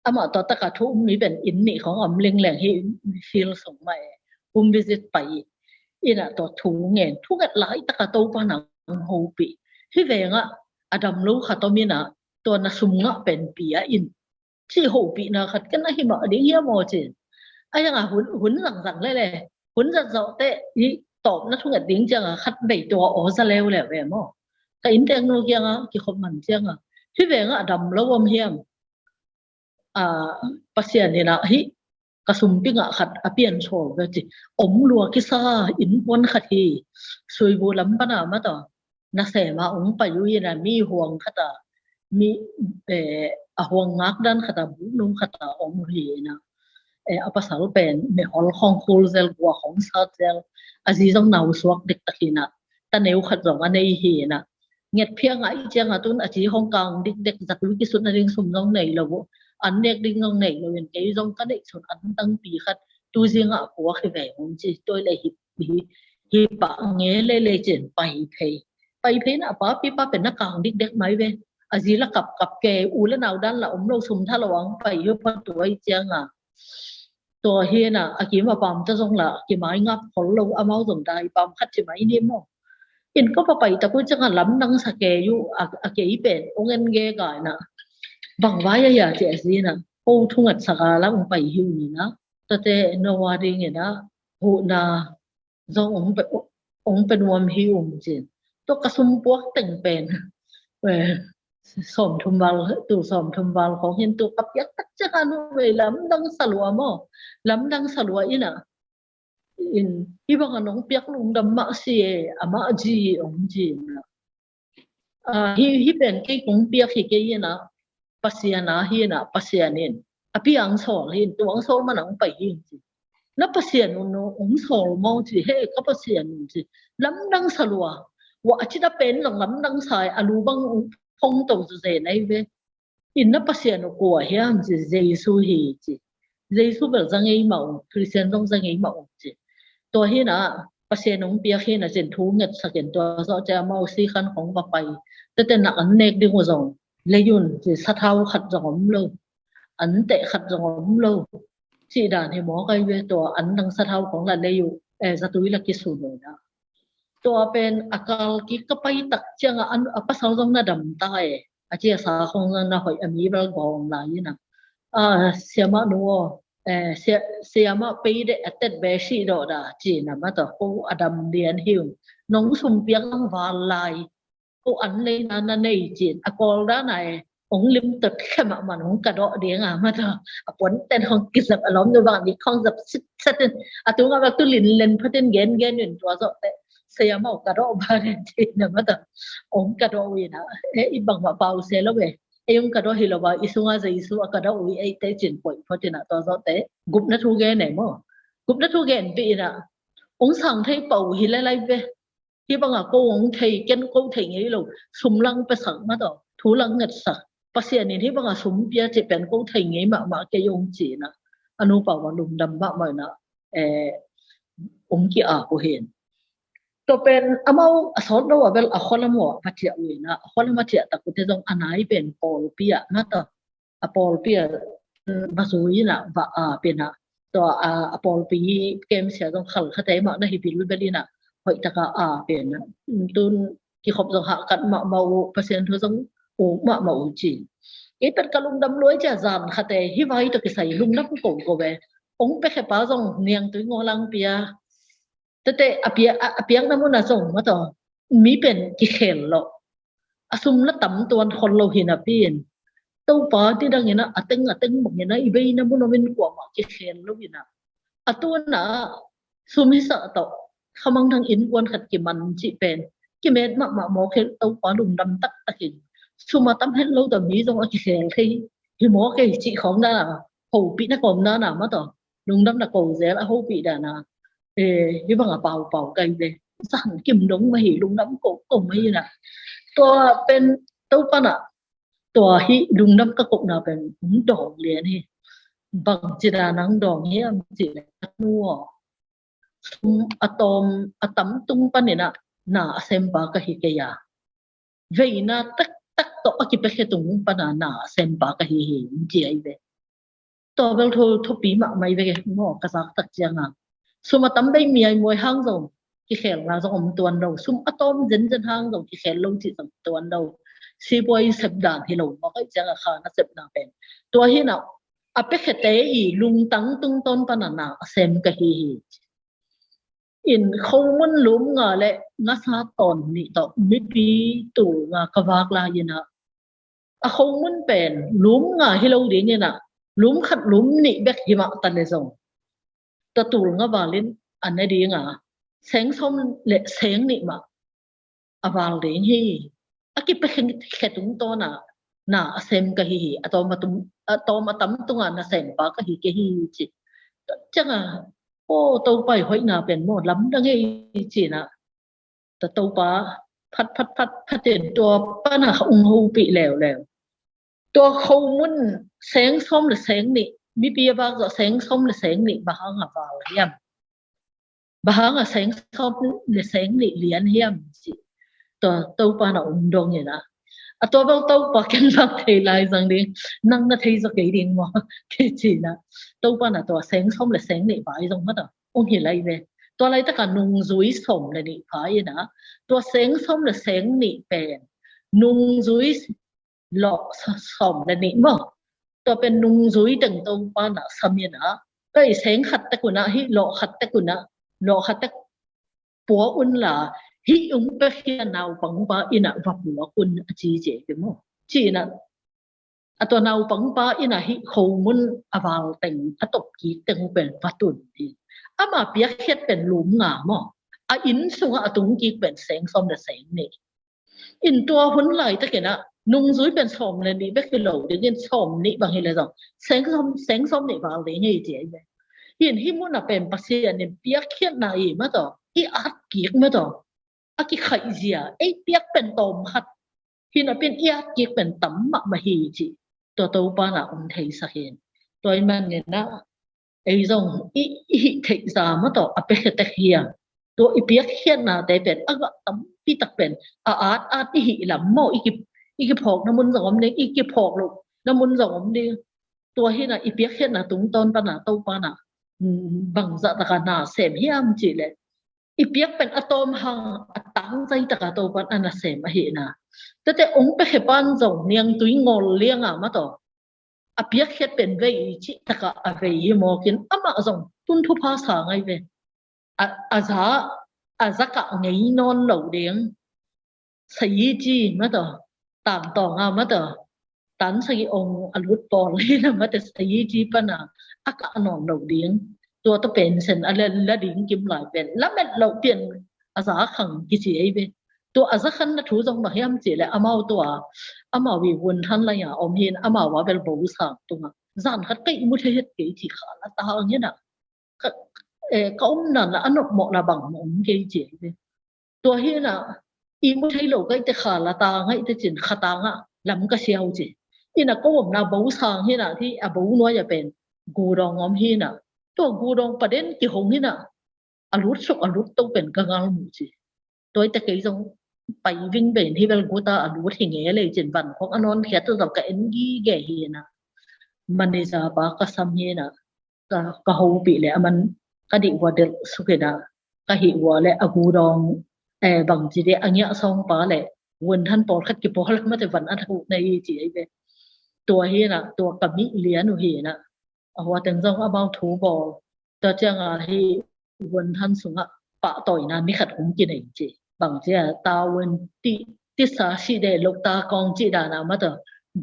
amah tua taka thu um mi pen inn nih khong om lingleng hi, field sung mah e, home visit pai in a tua thu ngen, thunget lai taka Topa nang hopih. Hi veng a a dam lo khat om in a, tua na sum ngah pen pia in, ci hopihna khat ken a hi mah ding hiam aw cin. A hiang a hun, hun zangzang lele, hun zatzawh teh hi, tawpna thunget ding ciang a khat bei tua aw za leuleu ve maw. Ka inn teng nu kiang a kikhop man ciang a, hi veng a a dam lo om hiam. A, Pasian in a hi ka sumpi ngah khat a pian sawl ve ci. Om lua kisa innkuan khat hi. Suibu lam pan a maw, tua nasem a hong pai uh hi na, mi huang khat a, mi, eh, a huang ngak dan khat a, bu num khat a om uh hi na, eh, a pasal pen mehol khong khul zel, gua khong sat zel, a zi zong nau suak dektak hi na, taneu khat zong a nei hi na, nget phiang a i ciang a tun a ci hong kang dikdek, zatui kisut nading sum zong nei lo uh, an nek ding zong nei lo in, kei zong ka neih sun an dangpi khat tu zing a puak hi ve hong ci, tua le hi, hi, hi pah nge le le cin pai phei. Pai phei na a papi pa pen na kang dikdek mai ve. A zi la kap kap ke, u le nau dan la om lo, sum tha lo ang pai hi pa tua i ciang a. Tua hi na, a kim a pam ta zong la, ki mai ngap khol lo, amau zong dai pam khat ci mai ni maw. In ko pa pai ta ku ciang a lamdang sa ke yu, a, a kei pen, ong en ge gai na. Bang vai a ya ci a zi na, ko thungat sa ka la ong pai hi u ni na. Tate no wa ding i na, hu na, zong ong pe, ong pe nuam hi ung cin. Tua ka sum puak teng pen. Eh, sawm thum val, tu sawm thum val khong hin tu ka piak tak ciang a nu vei lamdang sa lua maw. Lamdang sa lua i na. In, hi bang a nong piak lungdam mah si e, a mah zi ong ci na. Ah, hi, hi pen kei kong piak hi kei hi na, Pasian a hi na, Pasian in a piang sawl hi, tua ang sawl man ang pai hi ci. Na Pasian un no, ong sawl maw ci, he ka Pasian un ci. Lamdang sa lua. Wa a ci na pen zong lamdang sa, a lu bang ong phong to zu ze nai ve. In na Pasian uh kua hiam ci, Jesu hi ci. Jesu bel za ngei mah ung, Christian zong za ngei mah ung ci. Tua hi na, Pasian ong piak hi na cin thu nget sak in tua zawh cia mau si khan khong va pai. Tete nak an nek ding uh zong lei un ci, sathau khat zong om lo. An teh khat zong om lo. Ci dan hi maw kai ve tua an dang sathau khong la lei uh, eh, zatui la kisun uh na. Tua pen a kal kik ka pai tak ciang a, a pasal zong na dam ta e. A cia sa khong zong na hoih a mi bel gawng lai i na. Ah, siamah nu aw, eh, sia-, siamah pei de a tet be si dawh da, ci na ma tawh, ko a dam lian hi ung. Nong sum piak lang val lai. Ko an lei na na nei cin. A kawl dan a e, ong lim tot khe mah man, ong ka dawh ding a ma tawh. A puan ten hong kizap a lawm nu bang a mi khong zap sit set in. A tung a bak tu lin len phatin gen gen in tua zawh te. Siamah ka dawh ba den cin na ma tawh. Ong ka dawh ui na. E, i bang mah pau se lo e. E, ong ka dawh hi lo ba, i sunga Jesu a ka dawh ui e te cin poi phatin a tua zawh te. Gupna thu gen e maw. Gupna thu gen pi i na. Ong sang thei pau hi lai lai ve. Hi bang a ko ong thei, ken ko thei ngei lo, sum lang pe sak ma tawh, thu lang nget sak. Pasian in hi bang a sum pia ci pen ko thei ngei mahmah kei ong ci na. A nupa va lungdam mahmah na, eh, ong ki a ko hin. Tua pen amau a sawt lo a bel a khualam uh a va ciah uh hi na, a khualam a ciah tak uh te zong a nai pen pawlpi ah ma tawh. A pawlpi ah, mm, va zui na, va ap in a. Tua a, a pawlpi kem sia zong khal khate mah na hi bilbel in a, hoih taka ap in a. Mm, tun kikhop zong hahkat mahmah uh, Pasian thu zong uk mahmah uh ci. Kei pen ka lungdam lua i cia zan khate, hi vai tawh kisai lungdam ko ko ve. Ong pe khe pa zong niangtui ngaw lang pia. Tete a pia, a, a piakna mun a zong ma tawh, mi pen kikhel lo. A sum na tam tuan khol lo hi napi in. Topa ti dang in a, a teng, a teng bang in a, i beina mun om in kuamah kikhel lo in a. A tu na, sum hi sah tawh, khamang thang innkuan khat kiman cih pen kimet mahmah mawk hi, Topa lungdam taktak in. Sum a tam het lo tawh mi zong a kikhel thei hi mawk hi cih khawng dan a, hopih na kawm dan a ma tawh. Lungdam na ko zel a hopih dan a. Eh, hi bang a paupau kai ve. Zan kim dong mah hi, lungdam ko, ko mah hi na. Tua pen Topa na, tua hi lungdam ka kokna pen hong dawng lian hi. Bang ci dan hong dawng hiam cih leh, ka nu aw, sum a tawm, a tam tung panin a na a sempa ka hi kei a. Veina taktak tawh a kipekhe tung pana na a sempa ka hi hi, ci ai ve. Tua bel thu, thupi mahmah i ve maw, ka zak tak cianga. Sum a tam bei miaimuai hang zong kikhelna zong om tuan lo. Sum a tawm zenzen hang zong kikhel lo cih zong tuan lo. Sipuai sep dan hi lo maw, kai cianga kha na sepna pen. Tua hi na, a pekhete i lungtang tungtawn pana na a sem ka hi hi. In khomun lum nga le ngasa tawn nih tawh mipi tul nga ka vak lai in a, a khomun pen lum nga hi lo ding in a, lum khat lum nih bek hi mah ta le zong, tua tul nga valin a ne ding a, seng sawm le seng nih mah a val ding hi. A kipia khe tungtawn ah na a sem ka hi hi. A tawm a tam tunga na sem pa ka hi kei hi ci. Ciang a, aw, Topa i hoihna pen maw lamdang hi ci-in ah, ta Topa phat phat phat phat in tua pan ah ung hopih leuleu. Tua khomun seng sawm le seng nih, mipi a vak zawh seng sawm le seng nih bang hang a val hiam? Bang hang a seng sawm le seng nih lian hiam ci. Tua Topa na ung dong in ah, a tua bang Topa ken bang thei lai zang ding, nang na thei zaw kei ding maw? Kei ci-in ah, Topa na tua seng sawm le seng nih vai zong mah tua ung hi lai ve. Tua laitak a nungzui sawm le nih pha in ah, tua seng sawm le seng nih pen nungzui lawh sawm le nih maw? Tua pen nungzui teng Topa na sam in ah, kei seng khat tek un ah hih lawh khat tek un ah, lawh khat tek pua un la, hih ung piakhia naupangpa in ah va puak un a ci ci ei ve maw? Ci-in ah, a tua naupangpa in ah hih khomun a val teng a tawp kik teng uh pen va tun hi. Ama piakkhiat pen lum nga maw? A inn sungah a tung kik pen seng sawm le seng nih. In tua hun laitakin ah nungzui pen sawm le nih bek hi lo dingin sawm nih bang hi le zong seng sawm, seng sawm nih val ding hi ci ei ve. In hih mun ah pen Pasian in piakkhiatna i mah tawh i at kik mah tawh a kikhaihzia ei piak pen tawm khat hi napi-in i at kik pen tam mahmah hi ci. Tua Topa na ung theisak hi. Tua ahih manin ah ei zong i, i hih theih za mah tawh a piakhia tek hi a. Tua i piakkhiatnate pen a gah tampi tak pen a at at i hih lam maw, i ki, i kiphawk na mun zong om ding, i kiphawk loh na mun zong om ding. Tua hi in ah i piakkhiatna tungtawn pan ah Topa na, mm, bangzah tak a na sem hiam cih leh i piak pen a tawm hang a tangzai tak a Topa in a na sem ahi in ah. Tate ung piakhia pan zong niangtui ngol liang a mah tawh a piakkhiat pen vei cih tak a a vei hi mawk in amah zong tun thupha sa ngai ve. A, a za, a za kah ngei nawn lo ding. Sayi ci mah tawh, tangtawng a mah tawh, tan sagih ong a lut pawl hi na mah tawh sayi ci pan a a kah nawn lo ding. Tua tawh pension a la, la ding kim lai pen lamet loh pian a za khang kici ei ve. Tua a za khanna thu zong bang hiam cih leh amau tua, amau i Vun Than lai a om hi in amau a bel Bo Sang tungah zan khat ka ihmu thei het kei ci kha la ta hang hi na. Ka, eh, ka omna na a nopmawhna bang mah om kei ci ei ve. Tua hi in ah ihmu thei lo ka hih teh kha la ta ngaih teh cin kha ta ngah lam ka sia uh ci. In ah ka omna Bo Sang hi in ah hih a Bo nuai ah pen gudawng om hi in ah tua gudawng paden kihong hi in ah a lut suk a lut to pen ka ngal mu ci. Tua hi teh kei zong pai ving pen hih bel guta a lut hi ngei lei cin van khong a nawn khiat uh zong ka en gige hi in ah manager pa ka sam hi in ah ka, ka hopih leh a man ka dih hua delh suk in ah ka hih hua leh a gudawng, eh, bangci dih a ngiah sawng pa leh Vun Than pawlkhat kipawl a mah teh van a tho na hi ci ei ve. Tua hi in ah tua ka mih lian uh hi in ah a hua teng zong amau thu bawl. Tua ciang a hih Vun Than sungah pahtawina ni khat hong kinei ci. Bangci a tavuan ti, tisa si deh lo ta kawng ci dan a mah tawh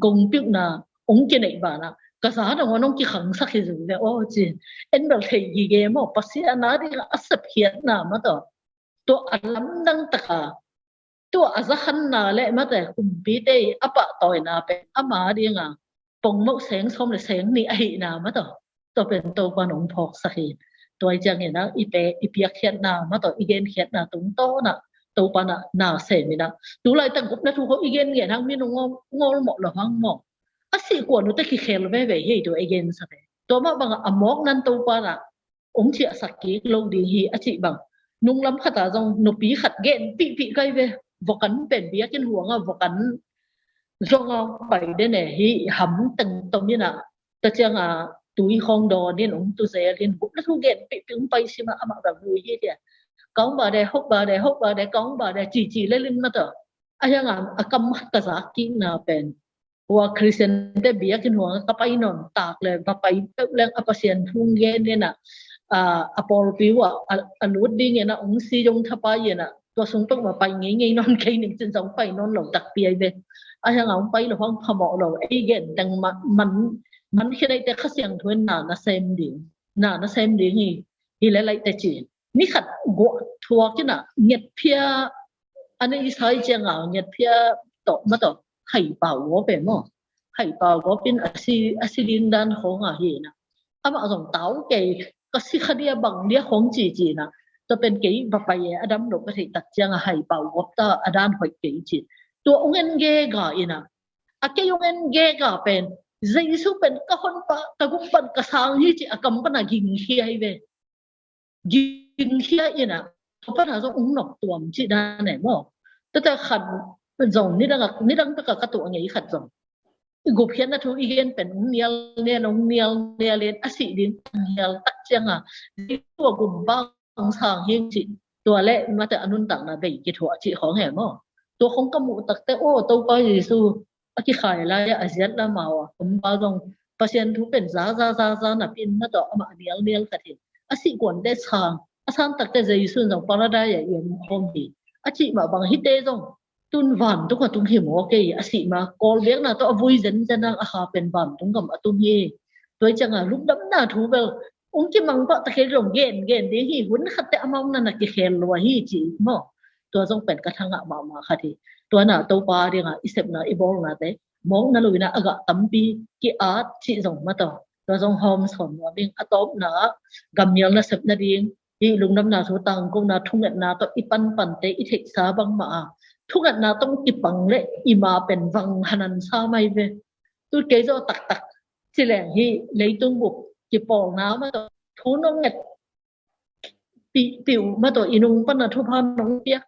gong piuhna hong kinei ban ah ka za nangawn hong kikhangsak hi zu ve aw ci. En bel thei gige maw, Pasian a ding a sepkhiatna mah tawh tua a lamdang tak a tua a za khanna leh mah tawh kumpite i a pahtawina pen ama ding a pongmoh seng sawm leh seng nih ahihna mah tawh tua pen Topa in hong phawksak hi. Tua hi ciangin ah i pe, i piakkhiatna mah tawh i genkhiatna tungtawn ah Topa in ah na sem in ah tu laitak gupna thu khawng i gen ngiat hang mi nung ngawl, ngawlmawh lo hang maw. A sih kuan uh teh kikhel veve hi tua i gensak hi. Tua mah bang a mawkna in Topa in ah hong ciahsak kik lo ding hi a cih bang. Nunglam khat ah zong nupi khat genpihpih kai ve. Vok an pen biakinn huang ah vok an zong a pai den e hi ham teng tom in ah. Tua ciang a tui khawng dawn in hong tu zel in gupna thu genpihpih hong pai sim ah amah bang vui hi dia. Kong ba de, hok ba de, hok ba de, kong ba de, cici lel in mah tawh. A hiang a, a kam khat ka zak kikna pen hua Khristiante biakinn huang ka pai nawn tak leh va pai peuh leng a Pasian thu gen in ah, a, a pawlpi uh ah a, a lut ding in ah hong si zong thapai in ah tua sung peuhmah pai ngeingei nawn kei ning cin zong pai nawn lo takpi ai ve. A hiang a hong pai lo hang phamawh lo ei gen teng man, man, man khin ei teh Kha Siangtho in na na sem ding, na na sem ding hi, hi leh lai teh ci. Ni khat guah thuak in ah ngetphia a nei sai cianga ngetphia tawh ma tawh haipau gawp e maw. Haipau gawp in a si, a si ding dan khawng a hi na. Amah zong tau kei, ka si kha dia bang dia khawng ci ci na. Tua pen kei va pai e, a dam lo ka theih tak cianga haipau gawp ta, a dan hoih kei ci. Tua ung en gega ina. A kei ung en gega pen Jesu pen ka honpa, ka gumpan ka sang hi ci a kam pana gingkhia hi ve. Gingkhia ina, tua pana zong ung nok tuam ci dan e maw. Tua ta khat zong nidang a, nidang taka ka tuah ngei khat zong. I gupkhiatna thu i gen pen ung nial nial, ung nial nial in a sih ding nial tak cianga. Jesu a gumpa ung sang hi ci. Tua le mate a nuntakna bei kithuah ci khawng he maw. Tua khawng ka muh takte, aw, Topa Jesu a kikhai lai a, a ziat lamau a, kumpa zong Pasian thu pen za, za, za, za napi in na tawh amah nial, nial khat hi. A sih kuante sang, a san takte Jesu in zong Paradise a i om khawm hi. A cih mah bang hite zong, tun vantung a tung hi maw kei, a sih ma, kawl biakna tawh a vui zenzen ang a kha pen vantung gam a tung hi. Tua cianga lungdamna thu bel, ung kimang pah takei zong gen, gen ding hi, hun khatte amau na na kikhel lua hi ci maw. Tua zong pen ka thangah mahmah khat hi. Tua na Topa dinga i sepna i bawlnate mawkna lo ina a gah tampi ki-at cih zong ma tawh. Tua zong hawm sawn nuam ing, a tawpna ah gammial nasep nading i lungdamna thu tangkona thungetna tawh i panpante i theihsa bangmah a thungetna tawh kipang le i ma pen vang hanan sa mai ve. Tu kei zaw taktak ci leng hi leitung bup kipawlna ma tawh thu nong nget pi, pi uh ma tawh i nung pana thupha nong piak,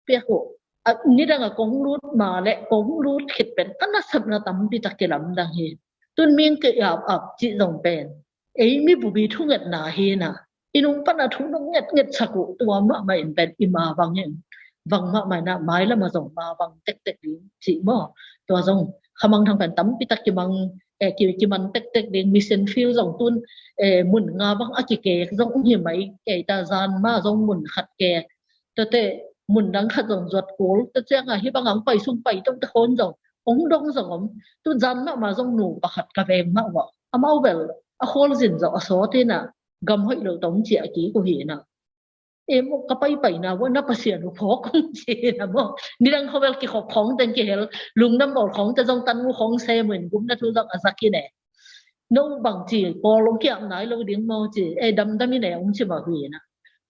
piak uh. A, nidang a kong lut ma le kong lut khit pen ka nasepna tampi tak kilamdang hi. Tun ming ke ap ap cih zong pen ei mi bupi thungetna hi na. I nung pana thu nong nget nget sak uh tua mahmah in pen i ma vang in, vang mahmah ina mai lama zong ma vang tektek ding cih maw. Tua zong khamang thang pen tampi tak kimang, eh, ki, kiman tektek ding, mission field zong tun, eh, mun nga bang a kikek zong hi mai kei ta, zan ma zong mun khat kek. Tate mun dang khat zong zuat kul. Tua cianga hi banga ong pai sung pai tawh te khon zong ong dong zong om. Tun zan mahmah zong nu pakhat ka veng mah uh a, amau bel a khualzin zong a sawt ina gam hoih lo tawh ong ciah kik uh hi na. Em, ka paipaina uh a na Pasian uh phawk ong ci na maw. Nidang khawvel kikhop khawng teng kihel, lungdam bawl khawng te zong tanu khawng sem uh in gupna thu zong a zak hi ne. No bang ci, pawl ong kiap nai lo ding maw ci, e, damdam hi ne ong ci mah uh hi na.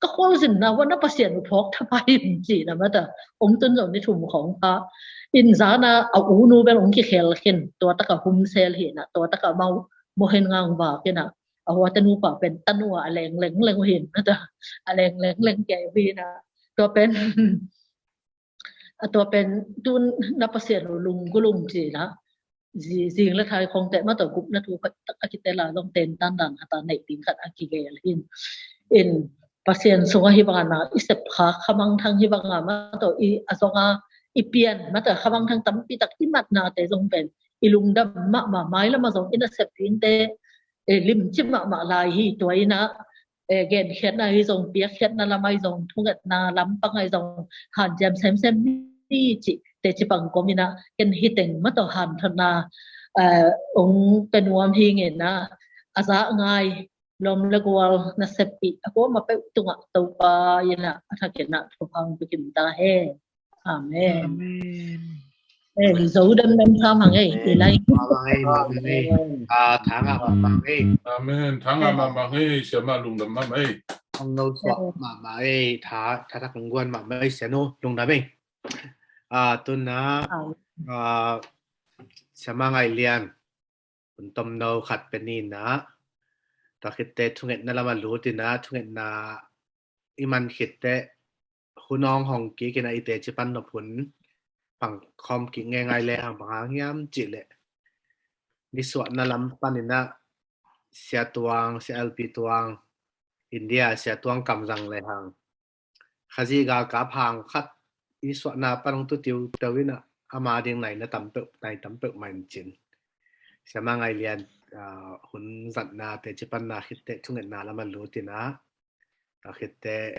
Ka khualzinna uh a na Pasian uh phawk thapai in ci na mata. Ong tun zong ni thum khawng kha. In zana a u nu bel ong kikhel khin, tua taka humsel hi na, tua taka mau mohen ngang vak hi na. A hua tanu pa pen tanu a leng leng leng uh hi na ta. A leng leng leng kei uh hi na. Tua pen, a tua pen tun na Pasian uh lung gulung ci na. Zi, zing le thai khong te ma tawh gupna thu khat tak a kitel a zong ten tan dan a ta neih ding khat a kigel hin. In Pasian sunga hi banga na i sep kha khamang thang hi banga ma tawh i a zonga i pian ma tawh khamang thang tampi tak i matna te zong pen i lungdam mahmah, mai lama zong i nasep ding te, eh, limci mahmah lai hi. Tua ina, eh, genkhiatna hi zong, piakkhiatna lam ahi zong, thungetna lampang ahi zong, hanciam semsem hi ci, teci pang kom ina, ken hi teng ma tawh hanthotna, eh, ong pe nuam hi ngena, a zah ngai, lawm le gual naseppih a kuama peuh tungah Topa ina a thakin ah thupha ong pia kim ta hen. Amen. Amen. Eh, zo dem dem tham hang ei, i lai. Mahmah ei, mahmah ei. Ah, thangah mahmah ei. Amen. Thangah mahmah ei, siama lungdam mahmah ei. Ong no suak mahmah ei, tha, tha thak ong guan mahmah ei, sianu lungdam ei. Ah, tuna, ah, siama Ngai Lian. Hun tomno khat pe ni na, tua khitte thungetna lama lut ina, thungetna i man khitte, hun ong hong kik ina i teci pan nop hun, pang khawm kik ngeingai le hang bang hang hiam cih leh. Nisuahna lam pan ina, Sia Tuang, Sia L P Tuang, India, Sia Tuang Kamzang le hang. Khazih galkap hang khat i suahna pan ong tu tiuteu ina ama ding naina tam peuh, nai tam peuh mah in cin. Siama Ngai Lian, ah, hun zatna teci panna khitte thungetna lama lut ina, tua khitte,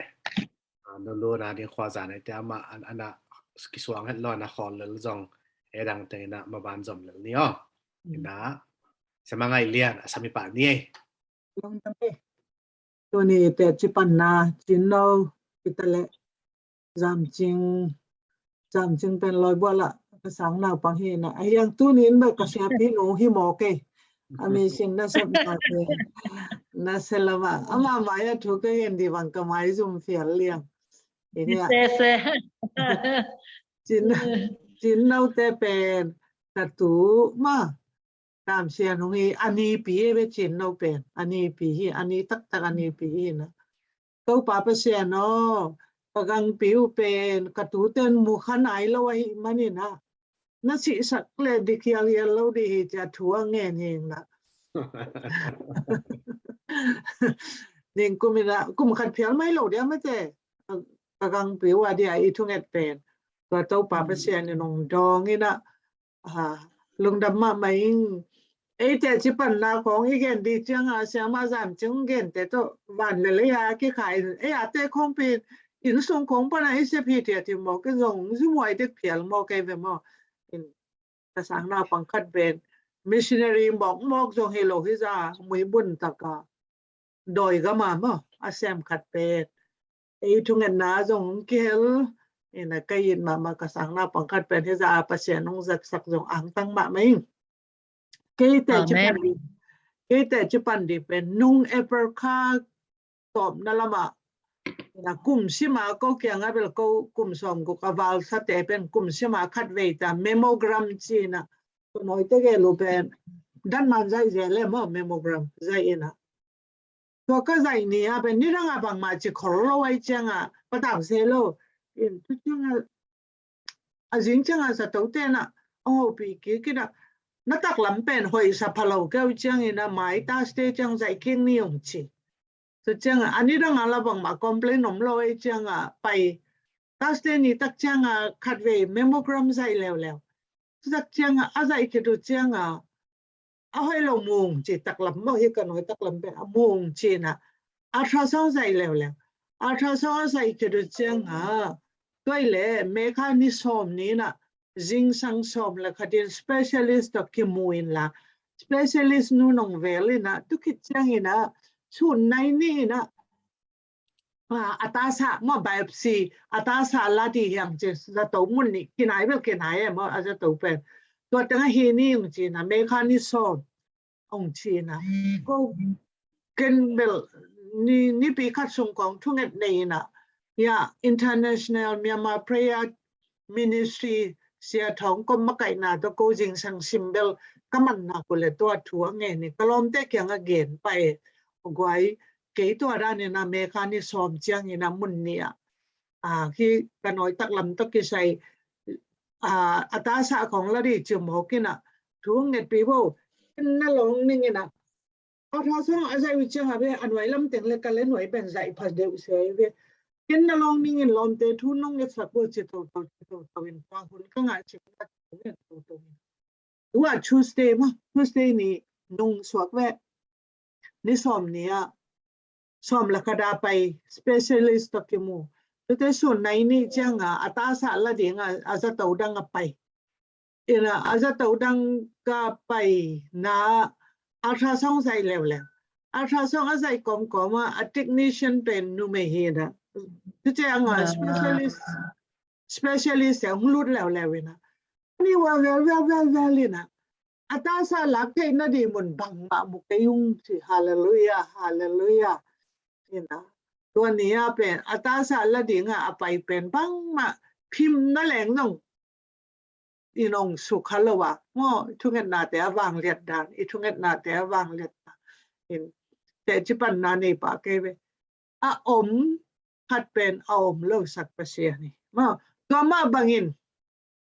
ah, nuluna ding khuaza naite ama an, ana kisuang het lo ana khawl lel zong e dang teng ina maban zom lel ni aw. Ina, siama Ngai Lian, a sami pah ni ei. Lungdam ei. Tuni teci panna Cinno, Pita le Zamcing, Zam cing pen lawi bual ah ka sang naupang hi na. A hiang tuni in bel ka siapi nu hi maw kei. A mi sin na sep na te. Na se lama. Ama mai a thu ka gen di bang ka mai zum fial liang. Ini a. Se, se. Cin, cin naute pen ka tu ma. Tam sian hong hi a nipi e ve cin no pen. A nipi hi, a ni taktak a nipi hi na. Topa Pasian aw, ka gangpi uh pen, ka tuten mu kha nai lo ahih manin ah, na sihsak le dik hialhial lo dih hi ci a thu a ngen hi ing na. Ning kum in ah, kum khat phial mai lo dia mate, ka gangpi uh a dia i thunget pen. Tua Topa Pasian in hong dawng in ah, Aa, lungdam mahmah ing. Eite ci panna khawng i gen di cianga siama zam cing gente tawh van le lei a kikhai in ei a te khawng pen inn sung khawng pana i sep hi thiat hi maw, ken zong zimuai dek phial maw kei ve maw. In ka sang naupang khat pen missionary mawkmawk zong hi lo hi za, muibun taka dawi gama maw a sem khat pen ei thungetna zong kihel. Ina ka it mahmah ka sang naupang khat pen hi za a Pasian hong zatsak zong angtang mahmah ing. Keite ci pan di, keite ci pan di pen nung April kha tawpna lama, ina kum sima ko kianga bel ko kum sawm guk a valsate pen kum sima khat vei ta mammogram cina. Ko noite gelu pen dan man zai zele maw mammogram zai ina. Tua ka zaih ni a pen nidang a bangmah ci khol lo ai cianga patau se lo. In tu cianga a zing cianga zato tena a hopi kikina na taklam pen hoih sa phalo keu ciangina mai Thursday ciang zaih king ni ung ci. Tu cianga a nidang a la bangmah complain om lo ai cianga pai Thursday ni tak cianga khatvei mammogram zaih leuleu. Tu tak cianga a zaih khit uh cianga a hoih lo mung ci taklam maw hi ka noi taklam pen a mung cina ultrasound zaih leuleu. Ultrasound a zaih khit uh cianga tuai le mekha ni sawm nina zingsang sawm le khatin specialist tawh kimu inla specialist nu nong vel ina tukhit ciangina sun nai ni ina a tasa maw biopsy a tasa la di hiang ci zato mun ni kinai bel kinai e maw a zato pen tua teng a hi ni ung cina mekha ni sawm ung cina ko ken bel ni nipi khat sung kong thunget nei ina ya International Myanmar Prayer Ministry sia thawng kom makaihna tawh ko zingsang simbel ka manna kule tua thu a nge ni ka lawmte kianga gen pa e guai kei tua danin a mekha ni sawm ciangin a mun ni a a hi ka noi taklam tawh kisai a a tasa khong la di ci mawk ina thu ngetpi bo ken na lawng ning ina a tha sawng a zaih uh cianga be a nuai lam teng le ka le nuai ben zaih pha deuh sia i ve ken na lawng ning in lawmte thu nong ngetsak bo ci toto ci toto in tua hun ka ngah ci ka ngen toto in tua Tuesday maw Tuesday ni nung suak ve ni sawm ni a sawm le khat a pai specialist tawh kimu. Tute sun nai ni cianga a tasa la dinga a zato dang a pai ina a zato dang ka pai na ultrasound zaih leuleu. Ultrasound a zaih kawmkawma a technician pen numei hi na. Tute anga specialist specialist e hong lut leuleu ina ni wa vel vel vel vel ina a tasa lak theihna di mun bangmah mu kei ung ci halleluia halleluia ina tua ni a pen a tasa la dinga a pai pen bangmah phim na leng nong i nong sukha lo a maw i thungetnate a vangliat dan i thungetnate a vangliat dan in teci panna nei pah kei ve a om khat pen a om lo sak Pasian hi maw tua mah bangin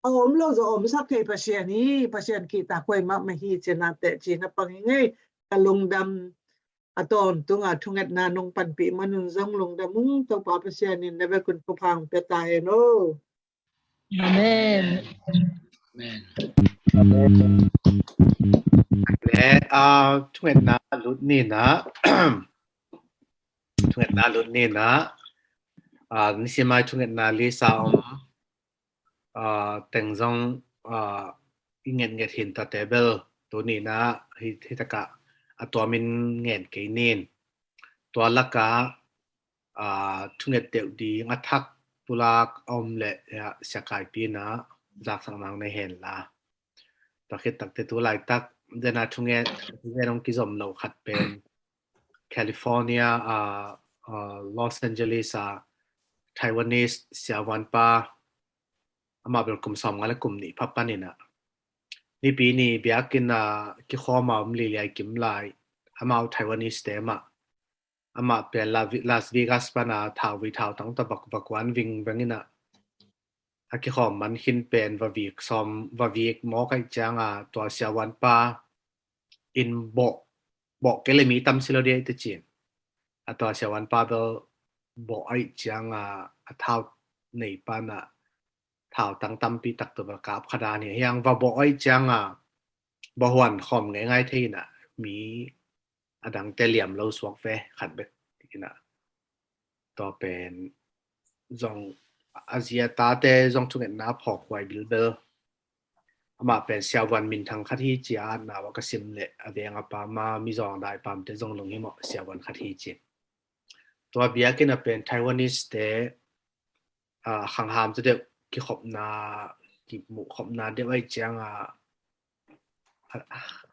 a om lo zaw om sak thei Pasian hi Pasian kihta kuai mahmah hi cina teci na pang hi ngei ka lungdam a tawntunga thungetna nong panpih manun zong lungdam ung Topa Pasian in na vekun thupha hong pia ta hen o. Amen. Amen. Amen. Le a thungetna lut nina thungetna lut nina a nisimai thungetna lisa om a teng zong a i ngetnget hin tate bel tunina hi takah a tuamin ngen kei nin tua laka a thunget deuh ding a thak pulak om le, ya, Sia Kaipi na zaksak nang nei hen la. Tua khit takte tu laitak dena thungen, thungen ong kizom lo khat pen California, ah, ah, Los Angeles a Taiwanese siavuanpa, amah bel kum sawmnga le kum nih pha panin ah, Nipi ni biakinn ah kikhawm a om Liliai Kim lai, amau Taiwanese te mah. Amah pen La-, Las Vegas pana thauvui thautang tawh va, va kuan vingveng in ah, a kikhawm man khin pen va vik sawm, va vik mawk ahih cianga tua siavuanpa in bawh, bawh kei le mi tam si lo ding ahih teh ci-in. A tua siavuanpa bel bawh ahih cianga a thau nei pana thautang tampi tak tawh va kap kha dan hi. Hiang va bawh ahih cianga va huan khawm ngeingai thei in ah, mi a dangte liam lo suak ve khat bek in ah. Tua pen zong a zi a tate zong thungetna phawk huai bilbel. Amah pen siavuan minthang khat hi ci-a atna uah ka sim leh a veng a pam a mizawng daipamte zong lunghimawh siavuan khat hi ci. Tua biakinn ah pen Taiwanese te, ah, khangham te deuh kikhopna, kimuh khopna deuh ahih cianga, a,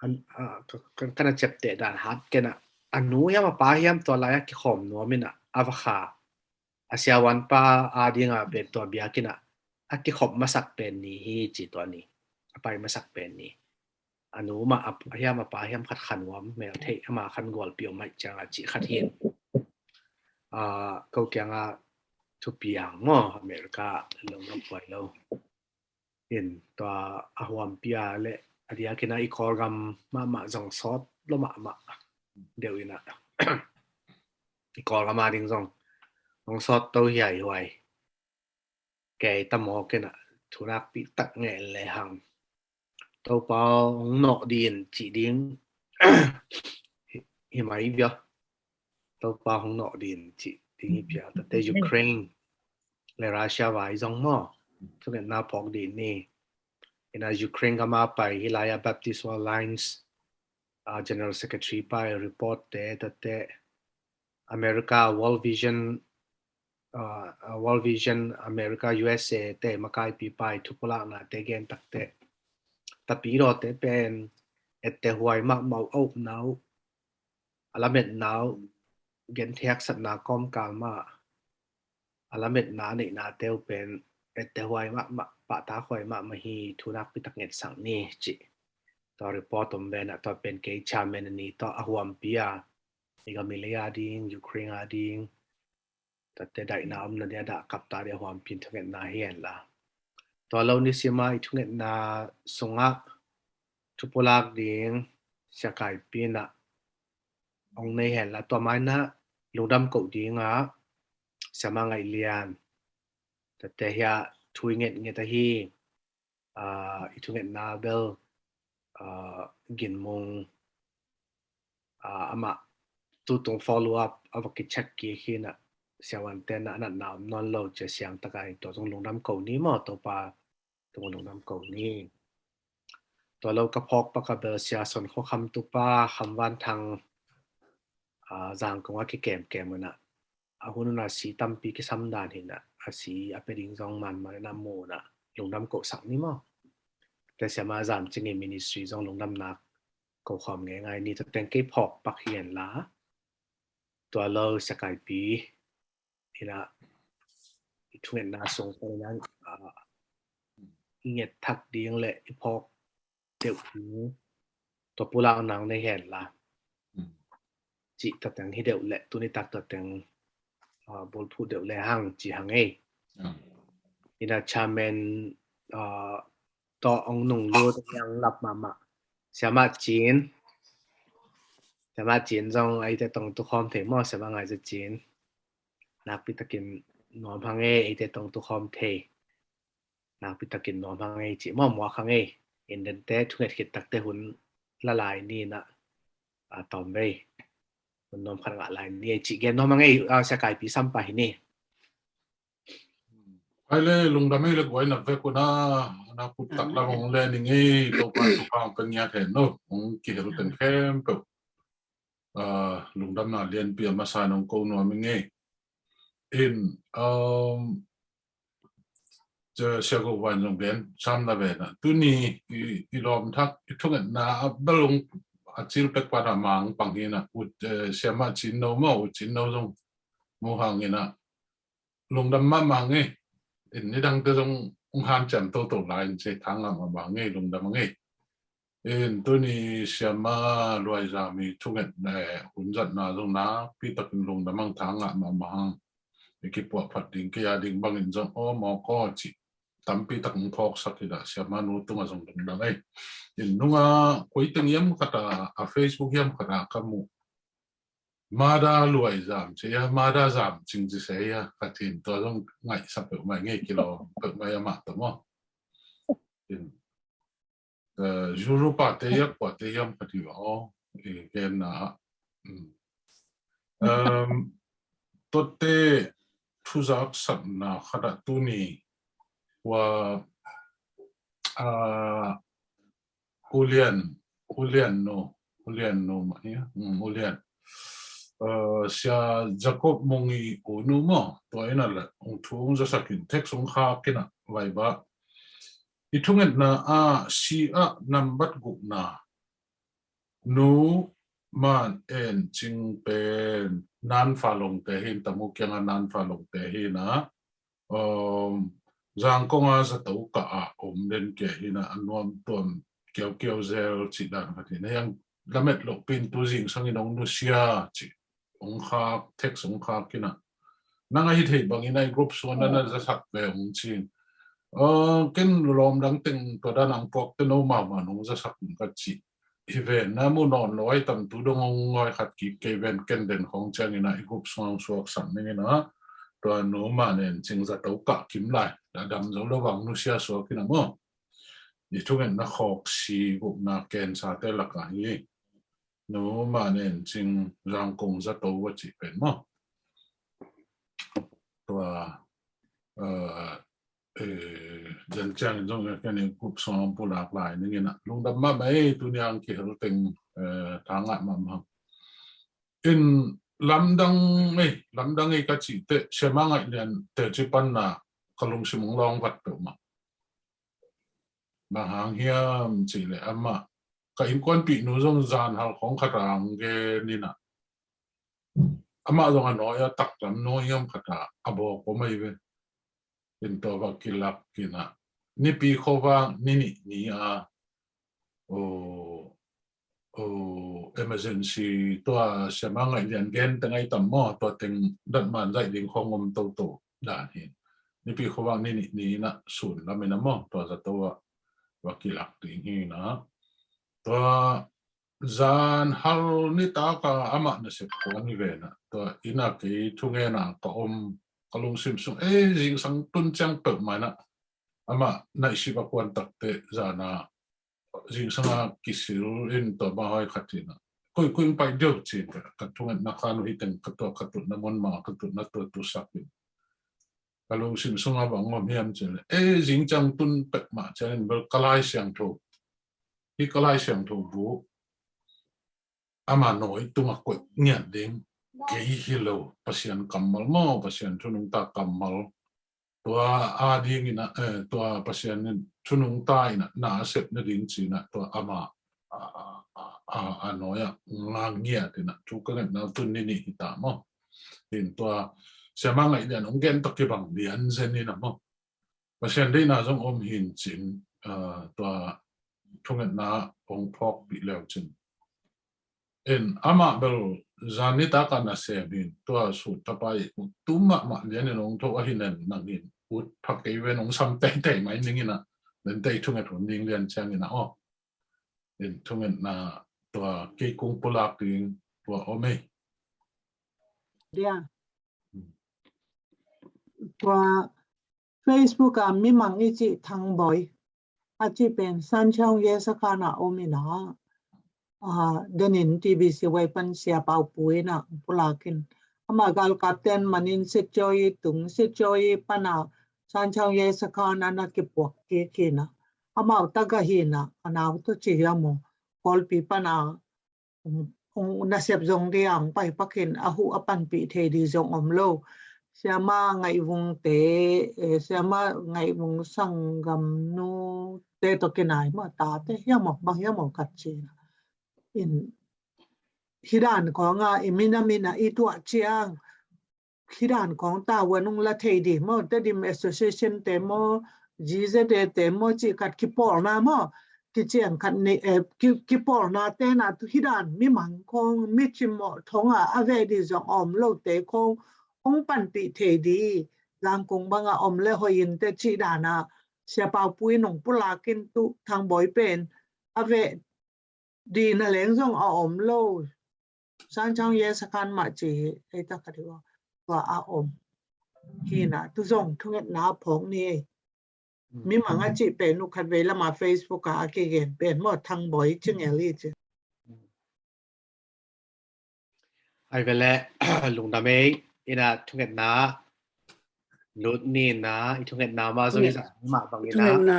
a, a, ka, ka, ka na ciapteh dan hat ken ah, a nu hiam a pa hiam tua lai-ah kikhawm nuam in ah, a va kha. A siavuanpa a dingah pen tua biakinn ah a kikhop masak pen ni hi ci tua ni. A pai masak pen ni. A nu mah a, a hiam a pa hiam khat kha nuam mel theih, ama khan gualpi om ahih cianga cih khat hi. Ah, ko kiangah thupiang maw, America lo ngam puai lo. In tua a huampi a le a diakin ah i Kawlgam mahmah zong sawt lo mahmah deuh in ah. I Kawlgam a ding zong, zong sawt to hiaihuai. Kei ta mawk in ah thu nakpi tak ngen le hang. Topa hong nawh ding cih ding hi, hi mai via. Topa hong nawh ding cih ding hi pia. Tate Ukraine le Russia vai zong maw, thungetna phawk ding ni. In ah Ukraine gam a pai hi lai-ah Baptist World Alliance, ah, General Secretary pai report te, tate America World Vision, ah, ah, World Vision America U S A te makaipi pai thupulakna te gen takte, tapidaw te pen ette huai mahmah uh, a upna uh, a lametna uh, gentheih haksatna kawmkal mah a lametna a neihnate uh pen ette huai mahmah, pahtak huai mahmah hi, thu nakpi tak ngetsak ni cih. Tua report om ve in ah, tua pen kei chairman a ni tawh a huampi a, i gam i lei a ding, Ukraine a ding, tate daihna omna dia dah kap ta dia huampi in thungetna hi hen la. Tua lo nisim a i thungetna sungah thupulak ding Sia Kaipi in ah hong nei hen la, tua mai in ah lungdam koh dingah Siama Ngaih Lian, tate hiah thu i ngetnget ahi, ah, i thungetna bel, ah, ginmung, ah, amah tutung follow up a va kicheck kik hi in ah, siavuante na a natna om nawn lo cia siang taka in tua zong lungdam ko ni maw, Topa tung lungdam ko ni. Tua lo ka phawk pak a bel Sia Son Khua Kham Tupa Kham Van Thang, ah, Zangkong a kikemkem un ah, a hun un a si tampi kisam dan hi in ah, a si a pia ding zong manman in ah mu un ah lungdam kohsak ni maw. Te Siama Zam Cing i ministry zong lungdamna ko khawm ngeingai ni. Tua teng kei phawk pak hi en la. Tua lo Sia Kaipi in ah i thungetna sung panin ah, ah, i nget thak ding le i phawk deuh ding tua pulak nang nei hen la. Cih tua teng hi deuh le tuni tak tua teng, ah, bulphuh deuh le hang ci hang ei. In ah chairman, ah, tawh ong nunglut yang lap mahmah Siama Cin. Siama Cin zong eite tong tukhawm thei maw, Siama Ngaih Za Cin? Nakpi takin nuam hang ei, eite tong tukhawm thei. Nakpi takin nuam hang ei cih maw, muak hang ei. In dente thunget khit takte hun la lai ni in ah, a tawm vei. Hun nuam khat ngah lai ni ei cih gen nuam hang ei, ah, Sia Kaipi sam pah hi ni. Ai le, lungdam ei le guai na vek un a, na put tak lam hong le ning ei, Topa Topa hong pia ngiat hen no, hong kihel teng khempeuh. Ah, lungdamna lianpi a masa nong ko nuam ing ei. In, um, Sia Go Van zong gen sam na ve na. Tuni i, i lawm thak, i thungetna a bel ung a cil pek pan a mang pang hi na. Ut, eh, Siama Cin No maw, U Cin No zong mu hang hi na. Lungdam mahmah ngei. In nidangte zong ung hanciam toto lai in ci, thangah mahmah ngei, lungdam ngei. In tuni Siama Luai Zam i thunget, eh, hun zatna zong nakpi takin lungdam hang, thangah mahmah hang. I kipuah phat ding, kei a ding bangin zong aw mawk aw ci tampi tak ung phawksak hi dah, Siama nu tungah zong lungdam ei. In nunga koi teng hiam khat ah, a Facebook hiam khat ah ka muh, Mada Luai Zam ci a, Mada Zam Cing ci se a, ka cin tua zong ngaihsak peuhmah ngei, kilawm peuhmah amah tawh maw. In, eh, Zuru pate hiam, kuate hiam ka ti aw, i genna ah. Um, tuate thuzaksakna khat ah tuni ua, ah, Ulian, Ulian no, Ulian no mah hi, um, Ulian. Uh, Sia Jacob Mungi u nu maw, tua in a le, ung thu ung zasak in, text ung khak in a, vai ba. I thungetna ah, si ah nambat gukna, Nu Man En Cing pen Nan Fa Longte hi in, Tamu kiangah Nan Fa Longte hi in a, um, Zangkong a zato kah ah om den kei hi in a, a nuam tuam kiaukiau zel cih dan khat hi in a, hiang lamet loh pin tu zingsang in ong nusia cih ong khak, text ong khak in a, nang a hi thei bangin a i group sungah na na zasak ve ong ci in. Uh, ken lawm dang teng tua dan ang puak te no mahmah nong zasak in ka cih hi ven na, mu nawn lo ai tam, tu dong ong ngoi khat kik kei ven, ken den khong ciangin a i group sung ong suaksak ning in a, tua Nu Man En Cing zato kah kim lai, a dam zo lo vang nusia suak in a maw. I thungetna khawk si gukna ken sate lakah hi. Nu Man En Cing Zangkong zato va cih pen maw. Tua, uh, eh, zen ciangin zong ken in group sung ong pulak lai ning in a, lungdam mahmah ei, tuni ang kihel teng, eh, thangah mahmah. In lamdang ei, lamdang ei ka cih teh, Siama Ngaih Lian teci panna ka lungsim ong lawng vat peuhmah. Bang hang hiam cih leh amah, ka innkuanpih nu zong zan hal khong khat ah ang gen in a, amah zong a nawi a taklam nawi hiam khat ah a bawk om ahi ve. In tua va kilak in a, Nipi khuavak ni nih ni a, oh, oh, emergency, tua Siama Ngaih Lian gen teng ai tam maw, tua teng datman zaih ding khong om toto dan hi. Nipi khuavak ni nih ni in a sun lam in a maw, tua zato ah va kilak ding hi in a. Tua zan hal nitak a amah nasep kuan hi ve in a, tua in a kei thungen a ka om, ka lungsim sung, eh, zingsang tun ciang peuhmah in a, amah naihsip a kuan tak teh zan a zingsang a kisil in tua mah hoi khat in a, koi koi ong pai deuh ci in ka, ka thungetna khan uh hi teng ka tua ka tutna mun mah ka tutna tua tusak in. Ka lungsim sung a bang om hiam cih leh, eh, zing ciang tun peuhmah ciangin bel ka Lai Siangtho, hi ka Lai Siangtho bu ama nawi tungah koih ngiat ding, kei hi lo, Pasian kammal maw, Pasian thu nungta kammal, tua a ding in a, eh, tua Pasian in thu nungta in a na a sep nading ci in a, tua ama a, a, a, a nawi ah nga ngiat in a, thu ka ngetna tun ni nih hi ta maw. In tua Siama Ngaih Lian ong gen tawh kibang lian zen in a maw, Pasian deihna zong om hi in cin, ah, tua thungetna ong phawkpih leu cin. In amah bel zan nitak a nasem hi in, tua sut thapai ut tum mahmah lian in ong tho ahi nen nang in ut pha kei ven, ong sam teitei mai ning in a, nen tei thunget hun ding lian ciang in a aw. In thungetna tua kei kung pulak ding tua om ei. Dia. Hmm. Tua Facebook a mimang i cih Thang Bawi a cih pen Sanchong Ye Sakhan a om in a, ah, denin T B C wai pan Sia Pau Pu in a pulak in. Amah galkap ten manin Sitjoi tung, Sitjoi pan a Sanchong Ye Sakhan a na kipuak kik in a, amau tagah hi in a, a nau tawh ci hiam aw, Kawlpi pan a, ong, ong nasep zong ding a ong pai pak in, a huh a panpih thei ding zong om lo. Siama Ngaihvung te, eh, Siama Ngaihvung sanggamnu te tawh kinai maw, tate hiam maw, bang hiam maw khat ci. In hih dan khawng a i min a min a i tuah ciang hih dan khawng tavuan hong la thei ding maw, Tedim Association te maw, G Z A te maw, cih khat kipawlna maw, kiciang khat ni, eh, ki, kipawlna te na tu hih dan mimang khawng, mi cimawh thong a a veh ding zong a om lote khawng hong panpih thei ding. Zangkung bang a om le hoih in te cih dan a Sia Pau Pu in hong pulak in tu Thang Bawi pen a veh ding na leng zong a om lo. San Chang Ye Sakhan mah ci hi, ei ta khat hi ua. Tua a om hi na, tu zong thungetna phawk ni ei. Mm. Mimang a cih pen nu khat vei lama Facebook a a kigen pen maw, Thang Bawi ci ngel hi ci. Ai ve le, lungdam ei, ina thungetna lut ni na, i thungetna ma zong i zak mah bang ina. Thungetna,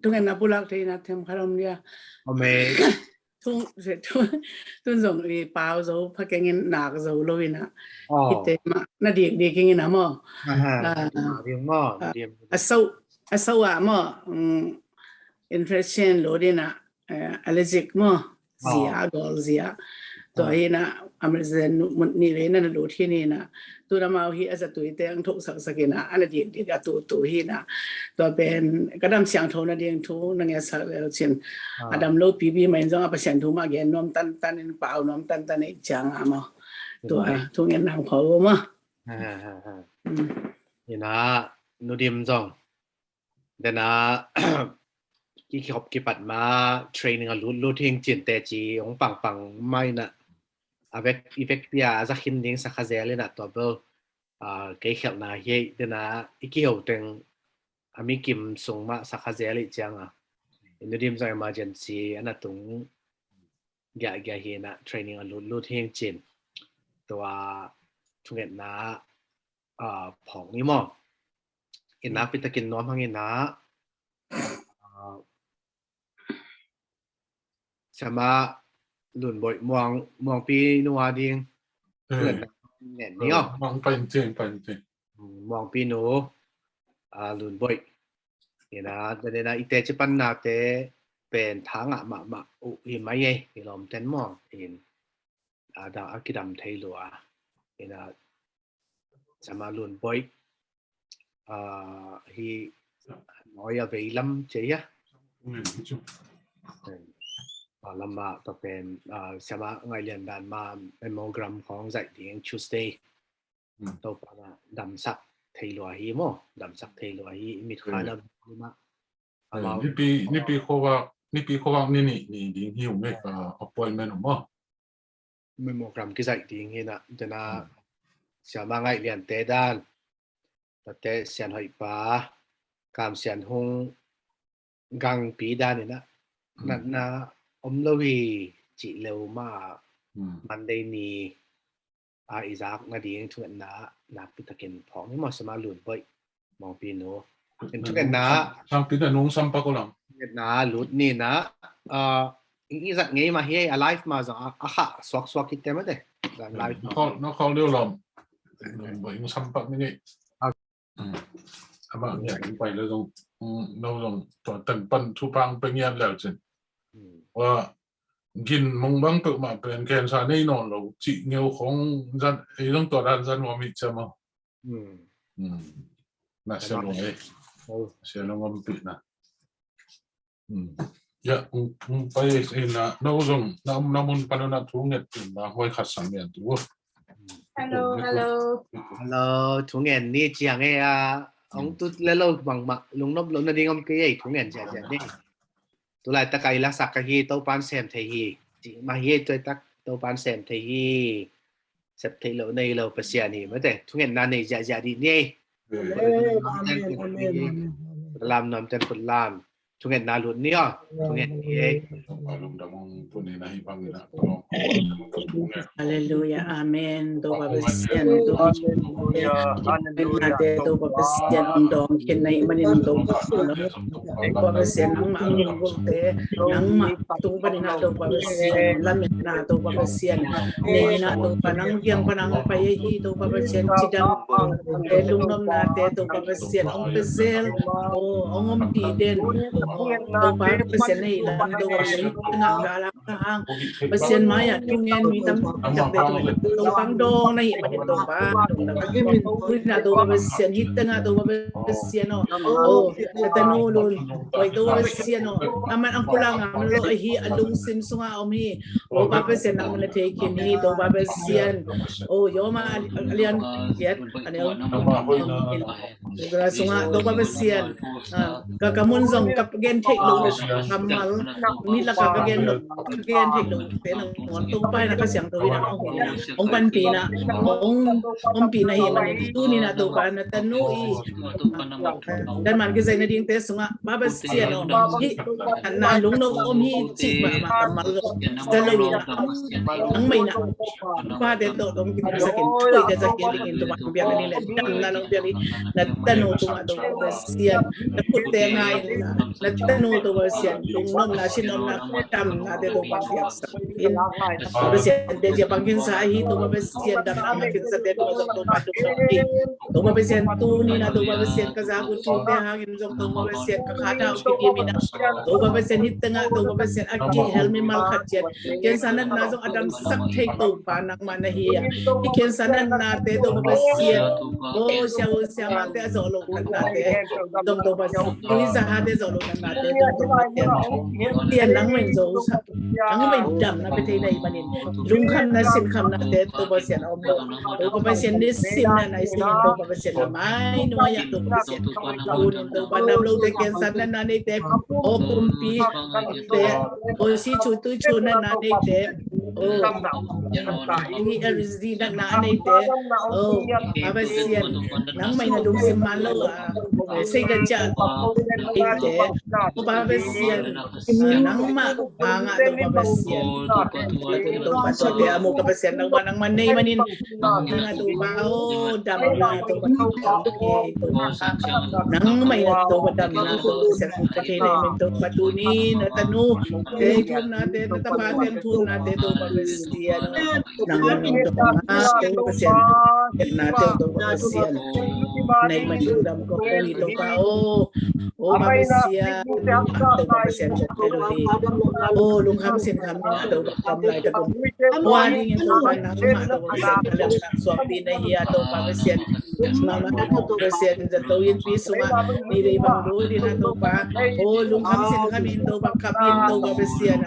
thungetna pulak thei na them khat om dia. Om ei. Thung, thung, tun zong i pau zo, pha keng in nak zo lo ina. Oh. Hite ma, na dik dik ing ina maw. Aha, ah, na dik maw, na ah, dik. A so, a so a maw, mm, infection lo dina, eh, allergic maw. Zia, oh, gol zia. Tua, ah, hi na, Amazon mut ni ve na na lut hi ni na. Tu na mau hi a zatui te ang thok sak sak ina, ana dik dik a tu tu hi na. Tua pen, ka dam siangtho na ding thu, na ngia sak lel cin. Ah. A dam lo pi pi mai zong a Pasian thu ma gen nuam tan tan in pau nuam tan tan i ciang a maw. Tua, hmm, thungen nang pau maw. Ha, ha, ha. Hmm. Ina, Nu Dim zong. Dena, ki, ki hop kipat ma training a lut, lut hing cin te ci, hong pang pang mai na. A vek, i vek pia, a za khin ding sa kha zel ina tua bel, ah, kei khelhna hi, dena, i ki ho teng, a mi kim sung ma sa kha zel i ciang a. Nu Dim zong emergency, ana tung, gia, gia hi na training a lut, lut hing cin. Tua, thungetna, ah, phawk ni maw. Ina, hmm, pitakin nuam hang ina, ah, Siama Lun Bawi Muang, Muangpi nu a ding. Hmm. Ngen, ngen ni aw. Muang Pai Cing, Pai Cing. Hmm, Muangpi nu, ah, Lun Bawi. Ina, dena i teci panna te pen tha ngah mahmah uh hi mai ei, i lawmten maw. In, a dang a kidam thei lua. Ina, Siama Lun Bawi, ah, hi nawi a vei lam ci a. Mm. A lam ah tua pen, ah, Siama Ngaih Lian dan ma mammogram khawng zaih ding Tuesday. Mm. Topa na damsak thei lua hi maw, damsak thei lua hi, i mit kha na ma. Eh, amau nipi, nipi khuavak, nipi khuavak ni nih ni ding hi ung ei ka appointment uh maw. Mammogram kizaih ding hi na, dena, hmm, Siama Ngaih Lian te dan, tate Sian Hoih Pa, Kam Sian Hung, Gang Pi dan ina, hmm, natna om lo hi cih leu ma, hmm, Monday ni, a i zak nading thungetna nakpi takin phawk ni maw, Siama Lun Bawi Muangpi nu. In thungetna. Sangpi na nung sampak uh lam. Thungetna lut ni na, ah, i, i zat ngei mah hi, a live mah zong a, a khah suak suak hi te mah te. Zat live mah. Na khol, na khol deuh lam. Lun Bawi nung sampak ni ngei. Ah. Mm. Amah ngiat in pai le zong, mm, no zong tua tan pan thu pang pe ngiat leu cin. Mm. Wa gin mong bang peuhmah pen cancer nei nawn lo cih ngeu khong zan, ei zong tua dan zan wa mi ciam a. Mm. Mm. Na sia lung ei. Oh. Sia lung om pi na. Hmm. Ya, um, um, pai ina, no zong, na, na mun pan na thu nget ina, hoi khat sang ngen tu. Hello, hello. Hello, thu ngen ni ciang e a, hong tu le lo bang ma, lungnop lo na ding om kei e, thu ngen ciang ciang ni. Tu lai tak a i la sak ka hi, Topan sem thei hi. Ci ma hi, tu tak, Topan sem thei hi. Sep thei lo, nei lo, Pasian hi, mate. Thu ngen na nei ciang ciang di ni. Amen, amen, amen, amen. Lam nuam ten put lam. Thungetna lut ni aw. Thunget ni ei. Halleluia. Amen. Topa Pasian, Topa Pasian, Topa Pasian, dong khin na hih manin Topa Pasian, nangmah hong gulte, nangmah tung panin ah Topa Pasian, lametna Topa Pasian, neihna Topa nang kiang pan hong pai ahi Topa Pasian, cidam te, lungnopnate Topa Pasian hong pia zel, oh, hong ompih den, oh, Topa Pasian nei lam Topa Pasian, ngak ka lam ka hang Pasian mai-ah thungen mi tam tak te Topa hong dawng na hih manin Topa, Topa Pasian hih tengah Topa Pasian oh, oh, na tanu Lun Hoih Topa Pasian oh, aman ang pulak ngam lo ahi a lungsim sungah om hi. Topa Pasian nang na thei khin hi Topa Pasian. Oh, Roma a lian giat a neu sungah Topa Pasian, ah, ka, ka mun zong ka gen theih loh kammal, mi lakah ka gen loh, ka gen theih loh te nangawn Topa in ah Kha Siangtho in ah hong, hong panpih na, hong, hong ompih na hih manin tuni-in ah Topa na tanu i Denmark kizaina dingte sungah Topa Pasian aw, hih na lungnop om hi cih mahmah kammal lo, sa lo in ah nangmah in ah pate tawh dong kidimsak in, thuite zat kik dingin Topa hong piak ding leh damna nong piak ding, na tanu tungah Topa Pasian, na khutte ngai in ah, na tanu Topa Pasian, lungnopna, sinnopna, damnate Topa piaksak in. Topa Pasian, teci a pang khinsa ahi Topa Pasian, damna pang khinsate Topa, Topa, Topa, Topa Pasian, tuni-in ah Topa Pasian, ka zak uh thute hangin zong Topa Pasian, ka kha tha uh kidim in ah Topa Pasian, hih tengah Topa Pasian, a kihel mimal khat ciat cancer natna zong a damsak thei Topa nangmah na hi a, hih cancer natnate Topa Pasian, oh, sia u sia mate a zawh loh natnate zong Topa Pasian, tui zahate zawh loh natnate zong Topa Pasian, Pasian nangmah in zo sa, nangmah in damna pia thei na hih manin, lungkhamna sinkhamnate Topa Pasian a om lo, Topa Pasian nisim na nai sinin Topa Pasian na mai nuai-ah Topa Pasian, tunin Topa nam lote cancer natna neite, aw kumpi te, aw si cu tui cu natna neite, aw hi L D natna neite, aw Topa Pasian nangmah in a lungsim man lo a, sei ka ciah neite, Topa Pasian nangmah hangah Topa Pasian, Topa tuate a mu ka Pasian nangmah, nangmah nei manin, nangmah Topa aw, damna Topa, Topa nangmah in a Topa damna Topa Pasian hong pia thei na hih manin Topa tuni na tanu te thumnate, na tapate thumnate Topa Pasian, nangmah nong damna Topa Pasian, etnate Topa Pasian, na hih manin lungdam ko hi Topa aw. Oh, Pasian, Topa Pasian, oh, lungkham sinkham na Topa kam lai ta kum. Tua dingin Topa nangmah Topa Pasian, ka lam suakpi na hi a Topa Pasian. Mama Topa Pasian, zato in pi sungah ni lei bang ru din a Topa. Oh, lungkham sinkham in Topa kap in Topa Pasian.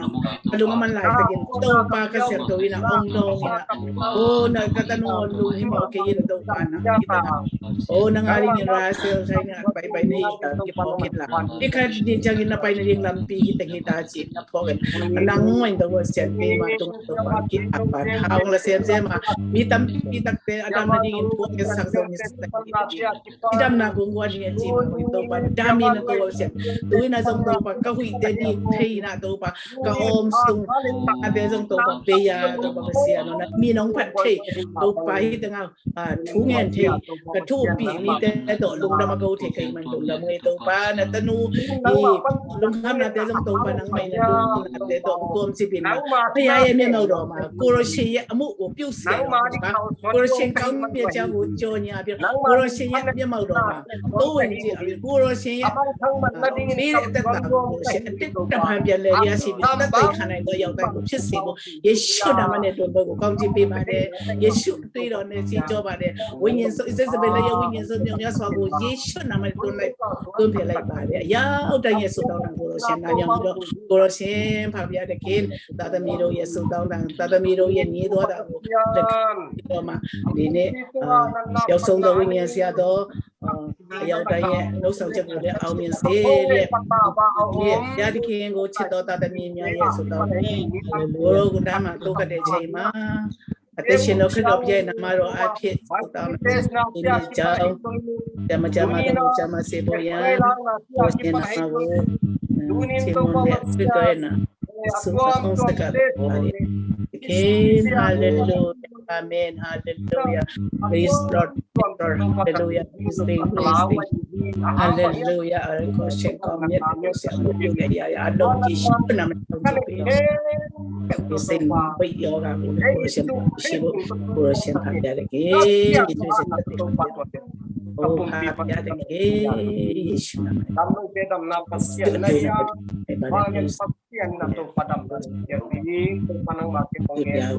Ka lung a man lai takin Topa Kha Siangtho in a ong dawng in a. Oh, na ka tanu lunghimawh kei in Topa na. Oh, nang a dingin Russell, China, pai pai na hi ta kiphawk in la. Hih khat ni ciangin na pai na ding lampi hi teng hi ta ci na phawk in. Nang in Topa Pasian keima tung Topa ki a pa thang la sem sem a. Mi tampi takte a dam na dingin phawk in sak zong hi sa. Damna kong guan hi a ci ma Topa dam in a Topa Pasian. Tu in a zong Topa ka huihte dik thei in a Topa ka om sung ate zong Topa bei a Topa Pasian na mi nong phat thei Topa hi teng a thu ngen thei, ka thupih mite tawh lungdam a ko thei ka hih man lungdam ngei Topa, na tanu i lungkhamnate zong Topa nangmah in a lungkhamnate tawh tuam cipin ma. Paya ya mia mau dawma, kuro shi ya amu u piu sia dawma, kuro shi kau mia cia u cio nia piu, kuro shi ya mia mau dawma, ko wen ci a piu, kuro shi ya mi te ta kuro shi ya te ta han pian le ya si piu ta tai khanai to yau tai ku phit si ku. Yesu nama ne tun ba gu kong ci pi ma ne. Yesu tui lo ne ci jo ba ne. Win yin so ise se be la ya win yin so nyong ya so gu Yesu nama ne tun lai tun pe lai ba ne. Ya u ta Yesu tau nang gu lo shen na nyong do gu lo shen pa bia de kin. Ta ta mi do Yesu tau nang ta ta mi do yen ni do da gu de kin do ma. Ni ne. Yau song do win yin sia do. Yau ta ye no sang cek gu de au mien se le. Ye ya di kin gu ci do ta ta mi mia Yesu tau. Gu lo gu da ma do ka de che ma. Ate shin lo khe dop ye na ma ro a phe tau na. Ni ni jao. Jama jama da jama se bo ya. Bo se na ma wo. Tunin Topa Pasian, eh, a tuam tuam le, eh, King, hallelujah, amen, hallelujah. Praise Lord, praise Lord, hallelujah. Praise Lord, praise Lord. Hallelujah. Al ko shen ko miet ko shen ko miet ya ya. Adong ki shu na me ko shen ko miet ya ga ko shen ko shen ko shen ko ya de ke. Oh, hallelujah. Yesu na me. Damna Pasian na ya. Pasian na Topa damna Pasian hi, Topa nangmah te kong ngen.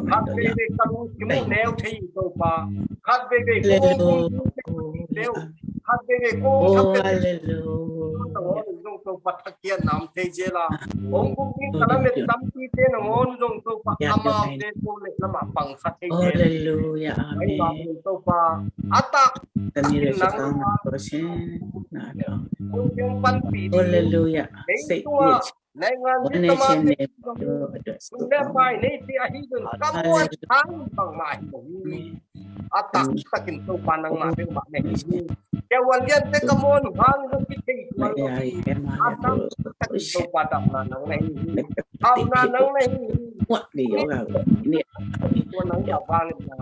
Khat veivei ka lungsim uh neu thei hi Topa. Khat veivei kong kong thei deuh. Khat veivei kong thei deuh. Nangawn zong Topa thakhiat nam thei zel a. Hong kong ding ka lamet tampite nangawn zong Topa amaute ko leh lamah pangkha thei zel. Hallelujah. Amen. Topa a tak takin nangmah kong kong panpih ding. Hallelujah. Hei tua Naingan ni tamate zong hun le pai neite ahi zong ka muan thang bangmah hi lo hi. A taktakin Topa nangmah bek mah na hi hi. Kei a uan liante ka muan hang zong kithei tuan lo hi. A taktakin Topa damna nang na hi hi. Hauhna nang na hi hi. Tua nangmah vangin na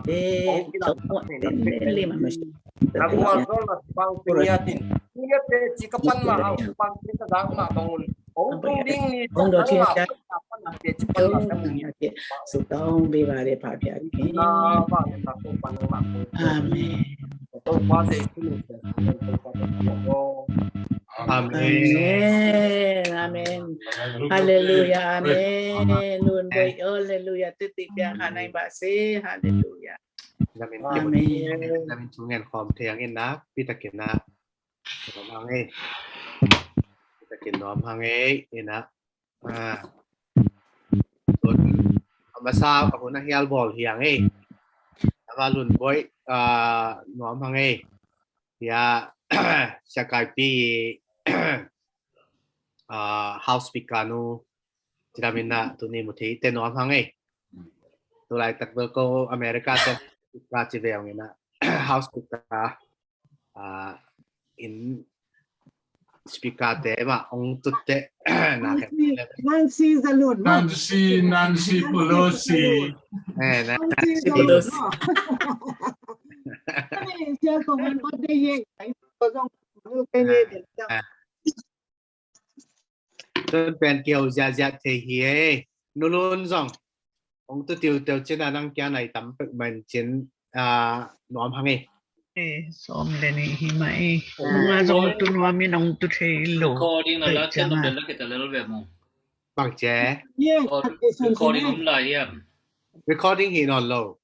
hong kilamsak thei nang bek na hi hi. Na gualzawhna bang pe ngiatin. Ngiate ci ka pan mah hau bang pe ka zak mah bangun. Hong tung ding ni hong dot hi a. Sutong biba de pa pia. Amen. Amen. Amen. Hallelujah. Amen. Lun boy. Hallelujah. Titi pia hanai ba se. Hallelujah. Amen. Amen. Tungen khom thei ang in nak pitakin nak. Nuam hang ei. Takin nuam hang ei ina. A masa a hun a hial bawl hiang ei. Ama Lun Boih, nuam hang ei. Hia Siakaipi, House Speaker nu, ci damin na tuni mu thei te nuam hang ei. Tulai tak bel ko America te ka ci ve ang ina. House Speaker in speaker te mah ong tut te. Nancy Zalun, Nancy, Nancy Pelosi. Nancy Pelosi. Tun pen kio ziahziah thei hi e. Nu Lun zong ong tu tiuteu cin a nang kia nai tam pek man cin nuam hang e. Sawm le nih hi mah e. Nunga zong tu nuam in ong tu thei lo. Recording na la ken lo de la kita lel ve mo. Bang ce? Recording om lai hiam? Recording hi nawn lo.